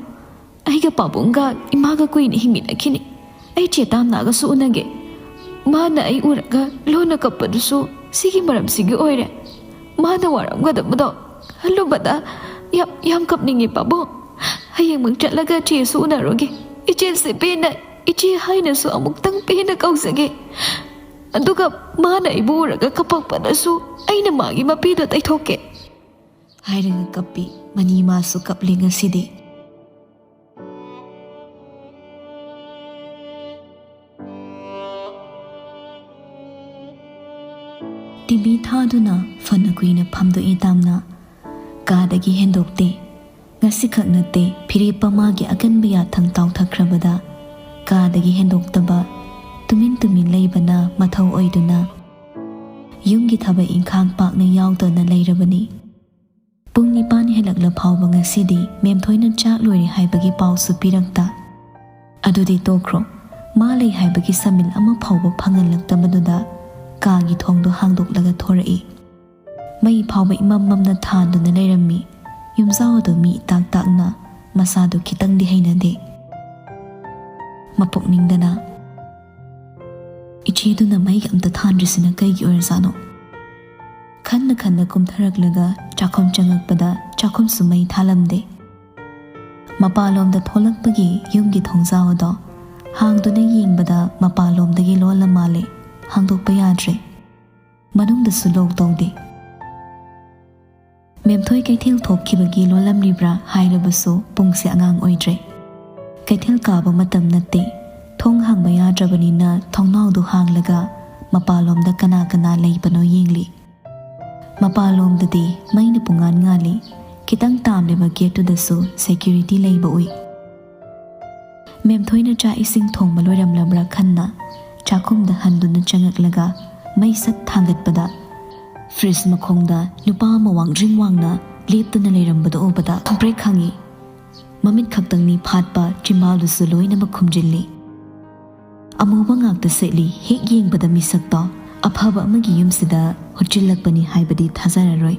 ꯑꯩꯒ ꯄꯥꯕꯨꯡꯒ ꯏꯃꯥꯒ ꯀꯨꯏꯅ ꯍꯤꯡꯃꯤꯟꯅꯈꯤꯅꯤ꯫ ꯑꯩ ꯆꯦ ꯇꯥꯝꯅꯥꯒꯁꯨ ꯎꯅꯒꯦ꯫ ꯃꯥꯅ ꯑꯩ ꯎꯔꯒ ꯂꯣꯟꯅ ꯀꯞꯄꯗꯨꯁꯨ ꯁꯤꯒꯤ ꯃꯔꯝꯁꯤꯒꯤ ꯑꯣꯏꯔꯦ꯫ ꯃꯥꯅ ꯋꯥꯔꯝꯒꯗꯕꯗꯣ ꯈꯜꯂꯨꯕꯗ ꯌꯥꯝ, ꯌꯥꯝ ꯀꯞꯅꯤꯡꯉꯦ ꯄꯥꯕꯨꯡ꯫ ꯍꯌꯦꯡꯃꯛ ꯆꯠꯂꯒ ꯆꯦꯁꯨ ꯎꯅꯔꯨꯒꯦ꯫ ꯏꯆꯦꯁꯦ ꯄꯦꯟꯅ ꯏꯆꯦ ꯍꯥꯏꯅꯁꯨ ꯑꯃꯨꯛꯇꯪ ꯄꯦꯟꯅ ꯀꯧꯖꯒꯦ꯫ ꯑꯗꯨꯒ ꯃꯥꯅ ꯑꯩꯕꯨ ꯎꯔꯒ ꯀꯞꯄꯛꯄꯗꯁꯨ ꯑꯩꯅ ꯃꯥꯒꯤ ꯃꯄꯤꯗꯣ ꯇꯩꯊꯣꯛꯀꯦ꯫" ꯍꯥꯏꯔꯒ ꯀꯞꯄꯤ꯫ ꯃꯅꯤ ꯃꯥꯁꯨ ꯀꯞꯂꯤ ꯉꯁꯤꯗꯤ꯫ ꯇꯤꯚꯤ ꯊꯥꯗꯨꯅ ꯐꯅ ꯀꯨꯏꯅ ꯐꯝꯗꯣꯛꯏ ꯇꯥꯝꯅꯥ꯫ ꯀꯥꯗꯒꯤ ꯍꯦꯟꯗꯣꯛꯇꯦ꯫ ꯉꯁꯤꯈꯛ ꯅꯠꯇꯦ, ꯐꯤꯔꯦꯞ ꯑꯃꯒꯤ ꯑꯀꯟꯕ ꯌꯥꯊꯪ ꯇꯥꯎꯊꯈ꯭ꯔꯕꯗ ꯀꯥꯗꯒꯤ ꯍꯦꯟꯗꯣꯛꯇꯕ, ꯇꯨꯃꯤꯟ ꯇꯨꯃꯤꯟ ꯂꯩꯕꯅ ꯃꯊꯧ ꯑꯣꯏꯗꯨꯅ ꯌꯨꯝꯒꯤ ꯊꯕꯛ ꯏꯪꯈꯥꯡ ꯄꯥꯛꯅ ꯌꯥꯎꯗꯅ ꯂꯩꯔꯕꯅꯤ꯫ ꯄꯨꯡ ꯅꯤꯄꯥꯟ ꯍꯦꯜꯂꯛꯂ ꯐꯥꯎꯕ ꯉꯁꯤꯗꯤ ꯃꯦꯝꯊꯣꯏꯅ ꯆꯥꯛ ꯂꯣꯏꯔꯦ ꯍꯥꯏꯕꯒꯤ ꯄꯥꯎꯁꯨ ꯄꯤꯔꯛꯇ꯫ ꯑꯗꯨꯗꯤ ꯇꯣꯛꯈ꯭ꯔꯣ, ꯃꯥ ꯂꯩ ꯍꯥꯏꯕꯒꯤ ꯁꯃꯤꯜ ꯑꯃ ꯐꯥꯎꯕ ꯐꯪꯍꯜꯂꯛꯇꯕꯗꯨꯗ ꯀꯥꯒꯤ ꯊꯣꯡꯗꯣ ꯍꯥꯡꯗꯣꯛꯂꯒ ꯊꯣꯔꯛꯏ꯫ ꯃꯩ ꯐꯥꯎꯕ ꯏꯃꯝ ꯃꯝꯅ ꯊꯥꯟꯗꯨꯅ ꯂꯩꯔꯝꯃꯤ꯫ ꯌꯨꯝꯖꯥꯎ ꯑꯗꯨ ꯃꯤ ꯏꯇꯥꯛ ꯇꯥꯛꯅ ꯃꯁꯥꯗꯨ ꯈꯤꯇꯪꯗꯤ ꯍꯩꯅꯗꯦ꯫ ꯃꯄꯨꯛꯅꯤꯡꯗꯅ, "ꯏꯆꯦ ꯀꯦꯗꯨꯅ ꯃꯩ ꯑꯝꯇ ꯊꯥꯟꯗ꯭ꯔꯤꯁꯤꯅ ꯀꯩꯒꯤ ꯑꯣꯏꯔꯖꯥꯠꯅꯣ? ꯈꯟꯅ ꯈꯟꯅ ꯀꯨꯝꯊꯔꯛꯂꯒ ꯆꯥꯛꯈꯨꯝ ꯆꯪꯉꯛꯄꯗ ꯆꯥꯛꯈꯨꯝꯁꯨ ꯃꯩ ꯊꯥꯜꯂꯝꯗꯦ꯫ ꯃꯄꯥꯟꯂꯣꯝꯗ ꯊꯣꯛꯂꯛꯄꯒꯤ ꯌꯨꯝꯒꯤ ꯊꯣꯡꯖꯥꯎ ꯑꯗꯣ ꯍꯥꯡꯗꯨꯅ ꯌꯦꯡꯕꯗ ꯃꯄꯥꯟꯂꯣꯝꯗꯒꯤ ꯂꯣꯜꯂ ꯃꯥꯜꯂꯦ꯫ ꯍꯥꯡꯗꯣꯛꯄ ꯌꯥꯗ꯭ꯔꯦ꯫ ꯃꯅꯨꯡꯗꯁꯨ ꯂꯣꯛ ꯇꯧꯗꯦ꯫ ꯃꯦꯝꯊꯣꯏ ꯀꯩꯊꯦꯜ ꯊꯣꯛꯈꯤꯕꯒꯤ ꯂꯣꯜꯂꯝꯂꯤꯕ꯭ꯔꯥ ꯍꯥꯏꯔꯕꯁꯨ ꯄꯨꯡꯁꯦ ꯑꯉꯥꯡ ꯑꯣꯏꯗ꯭ꯔꯦ꯫ ꯀꯩꯊꯦꯜ ꯀꯥꯕ ꯃꯇꯝ ꯅꯠꯇꯦ꯫ ꯊꯣꯡ ꯍꯥꯡꯕ ꯌꯥꯗ꯭ꯔꯕꯅꯤꯅ ꯊꯣꯡꯅꯥꯎꯗꯨ ꯍꯥꯡꯂꯒ ꯃꯄꯥꯟꯂꯣꯝꯗ ꯀꯅꯥ ꯀꯅꯥ ꯂꯩꯕꯅꯣ ꯌꯦꯡꯂꯤ꯫ ꯃꯄꯥꯟꯂꯣꯝꯗꯗꯤ ꯃꯩꯅ ꯄꯨꯡꯉꯥꯟ ꯉꯥꯜꯂꯤ꯫ ꯈꯤꯇꯪ ꯇꯥꯝꯂꯤꯕ ꯒꯦꯠꯇꯨꯗꯁꯨ ꯁꯦꯀ꯭ꯌꯨꯔꯤꯇꯤ ꯂꯩꯕ ꯎꯏ꯫ ꯃꯦꯝꯊꯣꯏꯅ ꯆꯥꯛ ꯏꯁꯤꯡ ꯊꯣꯡꯕ ꯂꯣꯏꯔꯝꯂꯕ꯭ꯔꯥ ꯈꯟꯅ ꯆꯥꯛꯈꯨꯝꯗ ꯍꯟꯗꯨꯅ ꯆꯪꯉꯛꯂꯒ ꯃꯩ ꯁꯠ ꯊꯥꯡꯒꯠꯄꯗ ꯐ꯭ꯔꯤꯖ ꯃꯈꯣꯡꯗ ꯅꯨꯄꯥ ꯑꯃ ꯋꯥꯡꯗ꯭ꯔꯤꯡ ꯋꯥꯡꯅ ꯂꯦꯞꯇꯨꯅ ꯂꯩꯔꯝꯕꯗꯨ ꯎꯕꯗ ꯈꯪꯄ꯭ꯔꯦꯛ ꯈꯪꯉꯤ꯫ ꯃꯃꯤꯠ ꯈꯛꯇꯪꯅꯤ ꯐꯥꯠꯄ, ꯆꯤꯝꯕꯥꯜꯗꯨꯁꯨ ꯂꯣꯏꯅꯃꯛ ꯈꯨꯝꯖꯤꯜꯂꯤ꯫ ꯑꯃꯨꯕ ꯉꯥꯛꯇ ꯁꯦꯠꯂꯤ꯫ ꯍꯦꯛ ꯌꯦꯡꯕꯗ ꯃꯤꯁꯛꯇꯣ ꯑꯐꯕ ꯑꯃꯒꯤ ꯌꯨꯝꯁꯤꯗ ꯍꯨꯠꯆꯤꯜꯂꯛꯄꯅꯤ ꯍꯥꯏꯕꯗꯤ ꯊꯥꯖꯔꯔꯣꯏ꯫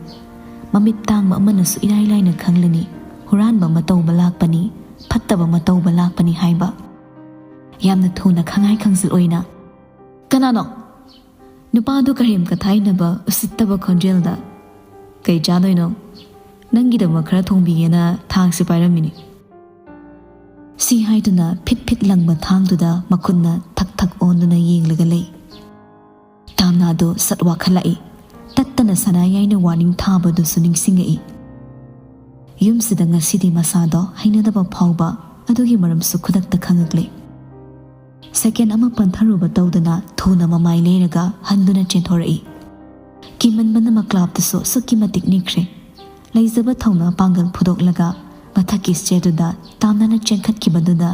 ꯃꯃꯤꯠ ꯇꯥꯡꯕ ꯑꯃꯅꯁꯨ ꯏꯔꯥꯏ ꯂꯥꯏꯅ ꯈꯪꯂꯅꯤ꯫ ꯍꯨꯔꯥꯟꯕ ꯑꯃ ꯇꯧꯕ ꯂꯥꯛꯄꯅꯤ, ꯐꯠꯇꯕ ꯑꯃ ꯇꯧꯕ ꯂꯥꯛꯄꯅꯤ ꯍꯥꯏꯕ꯫ ꯌꯥꯝꯅ ꯊꯨꯅ ꯈꯪꯍꯥꯏ ꯈꯪꯖꯤꯜ ꯑꯣꯏꯅ, "ꯀꯅꯥꯅꯣ?" ꯅꯨꯄꯥꯗꯨ ꯀꯔꯦꯝ ꯀꯊꯥꯏꯅꯕ ꯎꯁꯤꯠꯇꯕ ꯈꯣꯟꯖꯦꯜꯗ, "ꯀꯩ ꯆꯥꯗꯣꯏꯅꯣ? ꯅꯪꯒꯤꯗꯃꯛ ꯈꯔ ꯊꯣꯡꯕꯤꯒꯦꯅ ꯊꯥꯡꯁꯦ ꯄꯥꯏꯔꯝꯃꯤꯅꯤ"꯫ ꯁꯤ ꯍꯥꯏꯗꯨꯅ ꯐꯤꯠ ꯐꯤꯠ ꯂꯪꯕ ꯊꯥꯡꯗꯨꯗ ꯃꯈꯨꯠꯅ ꯊꯛ ꯊꯛ ꯑꯣꯟꯗꯨꯅ ꯌꯦꯡꯂꯒ ꯂꯩ꯫ ꯇꯥꯝꯅꯥꯗꯣ ꯁꯠ ꯋꯥꯈꯠꯂꯛꯏ꯫ ꯇꯠꯇꯅ ꯁꯅꯥ ꯌꯥꯏꯅ ꯋꯥꯔꯅꯤꯡ ꯊꯥꯕꯗꯨꯁꯨ ꯅꯤꯡꯁꯤꯡꯉꯛꯏ꯫ ꯌꯨꯝꯁꯤꯗ ꯉꯁꯤꯗꯤ ꯃꯁꯥꯗꯣ ꯍꯩꯅꯗꯕ ꯐꯥꯎꯕ ꯑꯗꯨꯒꯤ ꯃꯔꯝꯁꯨ ꯈꯨꯗꯛꯇ ꯈꯪꯉꯛꯂꯦ꯫ ꯁꯦꯀꯦꯟ ꯑꯃ ꯄꯟꯊꯔꯨꯕ ꯇꯧꯗꯅ ꯊꯨꯅ ꯃꯃꯥꯏ ꯂꯩꯔꯒ ꯍꯟꯗꯨꯅ ꯆꯦꯟꯊꯣꯔꯛꯏ꯫ ꯀꯤꯃꯟꯕꯅ ꯃꯀ꯭ꯂꯥꯞꯇꯁꯨ ꯑꯁꯨꯛꯀꯤ ꯃꯇꯤꯛ ꯅꯤꯛꯈ꯭ꯔꯦ꯫ ꯂꯩꯖꯕ ꯊꯧꯅꯥ ꯄꯥꯡꯒꯜ ꯐꯨꯗꯣꯛꯂꯒ ꯃꯊꯛꯀꯤ ꯁ꯭ꯇꯦꯌꯔꯗꯨꯗ ꯇꯥꯝꯅꯅ ꯆꯦꯟꯈꯠꯈꯤꯕꯗꯨꯗ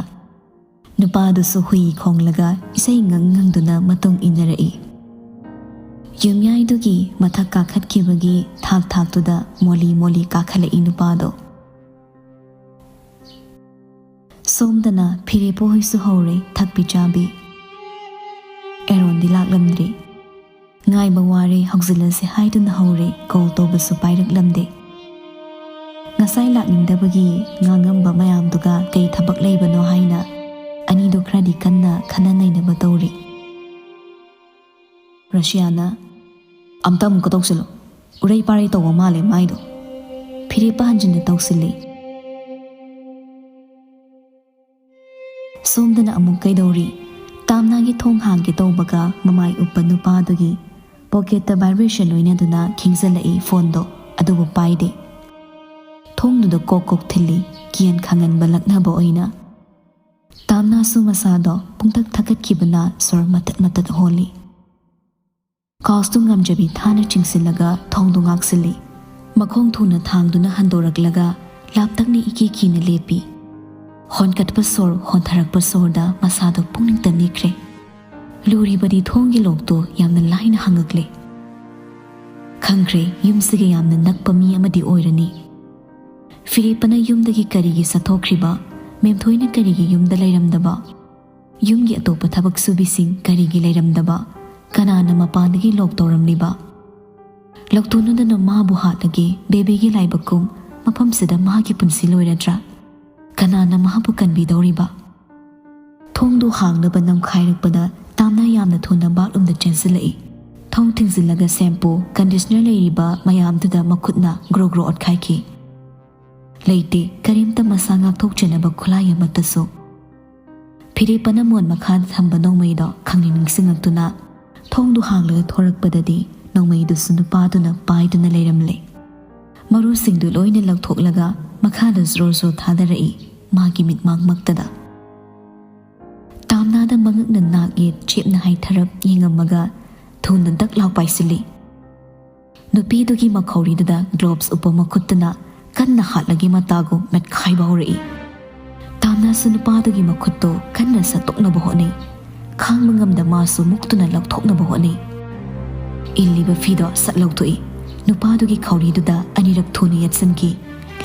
ꯅꯨꯄꯥꯗꯨꯁꯨ ꯍꯨꯏ ꯈꯣꯡꯂꯒ ꯏꯁꯩ ꯉꯪ ꯉꯪꯗꯨꯅ ꯃꯇꯨꯡ ꯏꯟꯅꯔꯛꯏ꯫ ꯌꯨꯝꯌꯥꯏꯗꯨꯒꯤ ꯃꯊꯛ ꯀꯥꯈꯠꯈꯤꯕꯒꯤ ꯊꯥꯛ ꯊꯥꯛꯇꯨꯗ ꯃꯣꯂꯤ ꯃꯣꯂꯤ ꯀꯥꯈꯠꯂꯛꯏ ꯅꯨꯄꯥꯗꯣ꯫ ꯁꯣꯝꯗꯅ ꯐꯤꯔꯦꯞꯄꯨ ꯍꯣꯏꯁꯨ ꯍꯧꯔꯦ ꯊꯛꯄꯤ ꯆꯥꯕꯤ꯫ ꯑꯦꯔꯣꯟꯗꯤ ꯂꯥꯛꯂꯝꯗ꯭ꯔꯤ꯫ ꯉꯥꯏꯕ ꯋꯥꯔꯦ, ꯍꯧꯖꯤꯜꯂꯁꯦ ꯍꯥꯏꯗꯨꯅ ꯍꯧꯔꯦ, ꯀꯣꯜ ꯇꯧꯕꯁꯨ ꯄꯥꯏꯔꯛꯂꯝꯗꯦ꯫ ꯉꯁꯥꯏ ꯂꯥꯛꯅꯤꯡꯗꯕꯒꯤ ꯉꯥꯡꯉꯝꯕ ꯃꯌꯥꯝꯗꯨꯒ ꯀꯩ ꯊꯕꯛ ꯂꯩꯕꯅꯣ ꯍꯥꯏꯅ ꯑꯅꯤꯗꯨ ꯈꯔꯗꯤ ꯀꯟꯅ ꯈꯟꯅ ꯅꯩꯅꯕ ꯇꯧꯔꯤ꯫ ꯔꯁꯤꯌꯥꯅ, "ꯑꯝꯇ ꯑꯃꯨꯛꯀ ꯇꯧꯁꯤꯜꯂꯨ꯫ ꯎꯔꯩ ꯄꯥꯔꯩ ꯇꯧꯕ ꯃꯥꯜꯂꯦ ꯃꯥꯏꯗꯣ꯫" ꯐꯤꯔꯦꯞꯄ ꯍꯟꯖꯤꯟꯅ ꯇꯧꯁꯤꯜꯂꯤ꯫ ꯁꯣꯝꯗꯅ ꯑꯃꯨꯛ ꯀꯩꯗꯧꯔꯤ? ꯇꯥꯝꯅꯥꯒꯤ ꯊꯣꯡ ꯍꯥꯡꯒꯦ ꯇꯧꯕꯒ ꯃꯃꯥꯏ ꯎꯞꯄ ꯅꯨꯄꯥꯗꯨꯒꯤ ꯄꯣꯀꯦꯠꯇ vibration ꯂꯣꯏꯅꯗꯨꯅ ꯈꯤꯡꯖꯤꯜꯂꯛꯏ ꯐꯣꯟꯗꯣ, ꯑꯗꯨꯕꯨ ꯄꯥꯏꯗꯦ꯫ ꯊꯣꯡꯗꯨꯗ ꯀꯣꯛ ꯀꯣꯛ ꯊꯤꯜꯂꯤ, ꯀꯤꯌꯟ ꯈꯪꯍꯟꯕ ꯂꯛꯅꯕ ꯑꯣꯏꯅ꯫ ꯇꯥꯝꯅꯥꯁꯨ ꯃꯁꯥꯗꯣ ꯄꯨꯡꯊꯛ ꯊꯛꯀꯠꯈꯤꯕꯅ ꯁꯣꯔ ꯃꯇꯠ ꯃꯇꯠ ꯍꯣꯜꯂꯤ꯫ ꯀꯥꯎꯁꯇꯨ ꯉꯝꯖꯕꯤ ꯊꯥꯅ ꯆꯤꯡꯁꯤꯜꯂꯒ ꯊꯣꯡꯗꯨ ꯉꯥꯛꯁꯤꯜꯂꯤ꯫ ꯃꯈꯣꯡ ꯊꯨꯅ ꯊꯥꯡꯗꯨꯅ ꯍꯟꯗꯣꯔꯛꯂꯒ ꯂꯥꯞꯇꯛꯅ ꯏꯀꯤ ꯀꯤꯅ ꯂꯦꯞꯄꯤ꯫ ꯍꯣꯟꯀꯠꯄ ꯁꯣꯔ, ꯍꯣꯟꯊꯔꯛꯄ ꯁꯣꯔꯗ ꯃꯁꯥꯗꯣ ꯄꯨꯛꯅꯤꯡꯇ ꯅꯤꯛꯈ꯭ꯔꯦ꯫ ꯂꯨꯔꯤꯕꯗꯤ ꯊꯣꯡꯒꯤ ꯂꯣꯛꯇꯣ ꯌꯥꯝꯅ ꯂꯥꯏꯅ ꯍꯥꯡꯉꯛꯂꯦ꯫ ꯈꯪꯈ꯭ꯔꯦ, ꯌꯨꯝꯁꯤꯒ ꯌꯥꯝꯅ ꯅꯛꯄ ꯃꯤ ꯑꯃꯗꯤ ꯑꯣꯏꯔꯅꯤ꯫ ꯐꯤꯔꯦꯞꯄꯅ ꯌꯨꯝꯗꯒꯤ ꯀꯔꯤꯒꯤ ꯆꯠꯊꯣꯛꯈ꯭ꯔꯤꯕ? ꯃꯦꯝꯊꯣꯏꯅ ꯀꯔꯤꯒꯤ ꯌꯨꯝꯗ ꯂꯩꯔꯝꯗꯕ? ꯌꯨꯝꯒꯤ ꯑꯇꯣꯞꯄ ꯊꯕꯛ ꯁꯨꯕꯤꯁꯤꯡ ꯀꯔꯤꯒꯤ ꯂꯩꯔꯝꯗꯕ? ꯀꯅꯥꯅ ꯃꯄꯥꯟꯗꯒꯤ ꯂꯣꯛ ꯇꯧꯔꯝꯂꯤꯕ? ꯂꯧꯊꯣꯛꯅꯗꯅ ꯃꯥꯕꯨ ꯍꯥꯠꯂꯒꯦ, ꯕꯦꯕꯤꯒꯤ ꯂꯥꯏꯕꯛ ꯀꯨꯝ ꯃꯐꯝꯁꯤꯗ ꯃꯍꯥꯛꯀꯤ ꯄꯨꯟꯁꯤ ꯂꯣꯏꯔꯗ꯭ꯔꯥ? ꯀꯅꯥꯅ ꯃꯍꯥꯛꯄꯨ ꯀꯟꯕꯤꯗꯧꯔꯤꯕ? ꯊꯣꯡꯗꯨ ꯍꯥꯡꯅꯕ ꯅꯝꯈꯥꯏꯔꯛꯄꯗ ꯇꯥꯝꯅ ꯌꯥꯝꯅ ꯊꯨꯅ ꯕꯥꯠꯔꯨꯝꯗ ꯆꯦꯟꯁꯤꯜꯂꯛꯏ꯫ ꯊꯣꯡ ꯊꯤꯡꯖꯤꯜꯂꯒ ꯁꯦꯝꯄꯨ, ꯀꯟꯗꯤꯁꯅꯔ ꯂꯩꯔꯤꯕ ꯃꯌꯥꯝꯗꯨꯗ ꯃꯈꯨꯠꯅ ꯒ꯭ꯔꯣ ꯒ꯭ꯔꯣ ꯑꯣꯠꯈꯥꯏꯈꯤ꯫ ꯂꯩꯇꯦ, ꯀꯔꯤꯝꯇ ꯃꯁꯥ ꯉꯥꯛꯊꯣꯛꯆꯅꯕ ꯈꯨꯠꯂꯥꯏ ꯑꯃꯠꯇꯁꯨ꯫ ꯐꯤꯔꯦꯞꯄꯅ ꯃꯣꯟ ꯃꯈꯥꯗ ꯊꯝꯕ ꯅꯣꯡꯃꯩꯗꯣ ꯈꯪꯅꯤꯡ ꯅꯤꯡꯁꯤꯡꯂꯛꯇꯨꯅ ꯊꯣꯡꯗꯨ ꯍꯥꯡꯂꯒ ꯊꯣꯔꯛꯄꯗꯗꯤ ꯅꯣꯡꯃꯩꯗꯨꯁꯨ ꯅꯨꯄꯥꯗꯨꯅ ꯄꯥꯏꯗꯨꯅ ꯂꯩꯔꯝꯂꯦ꯫ ꯃꯔꯨꯁꯤꯡꯗꯨ ꯂꯣꯏꯅ ꯂꯧꯊꯣꯛꯂꯒ ꯃꯈꯥꯗ ꯖ꯭ꯔꯣ ꯖ꯭ꯔꯣ ꯊꯥꯗꯔꯛꯏ ꯃꯥꯒꯤ ꯃꯤꯠꯃꯥꯡꯃꯛꯇꯗ꯫ ꯇꯥꯝꯅꯥꯗ ꯃꯉꯛꯅ ꯅꯥꯛ ꯌꯦꯠ ꯆꯦꯞꯅ ꯍꯥꯏꯊꯔꯞ ꯌꯦꯡꯉꯝꯃꯒ ꯊꯨꯅ ꯗꯛ ꯂꯥꯎ ꯄꯥꯏꯁꯤꯜꯂꯤ꯫ ꯅꯨꯄꯤꯗꯨꯒꯤ ꯃꯈꯧꯔꯤꯗꯨꯗ ꯒ꯭ꯂꯣꯚꯁ ꯎꯞꯄ ꯃꯈꯨꯠꯇꯨꯅ ꯀꯟꯅ ꯍꯥꯠꯂꯒꯦ ꯃꯇꯥꯒꯨꯝ ꯃꯦꯠꯈꯥꯏꯕ ꯍꯧꯔꯛꯏ꯫ ꯇꯥꯝꯅꯥꯁꯨ ꯅꯨꯄꯥꯗꯨꯒꯤ ꯃꯈꯨꯠꯇꯨ ꯀꯟꯅ ꯁꯠꯇꯣꯛꯅꯕ ꯍꯣꯠꯅꯩ꯫ ꯈꯥꯡꯕ ꯉꯝꯗ ꯃꯥꯁꯨ ꯃꯨꯛꯇꯨꯅ ꯂꯧꯊꯣꯛꯅꯕ ꯍꯣꯠꯅꯩ꯫ ꯏꯜꯂꯤꯕ ꯐꯤꯗꯣ ꯁꯠ ꯂꯧꯊꯣꯛꯏ꯫ ꯅꯨꯄꯥꯗꯨꯒꯤ ꯈꯧꯔꯤꯗꯨꯗ ꯑꯅꯤꯔꯛ ꯊꯨꯅ ꯌꯦꯠꯁꯤꯟꯈꯤ꯫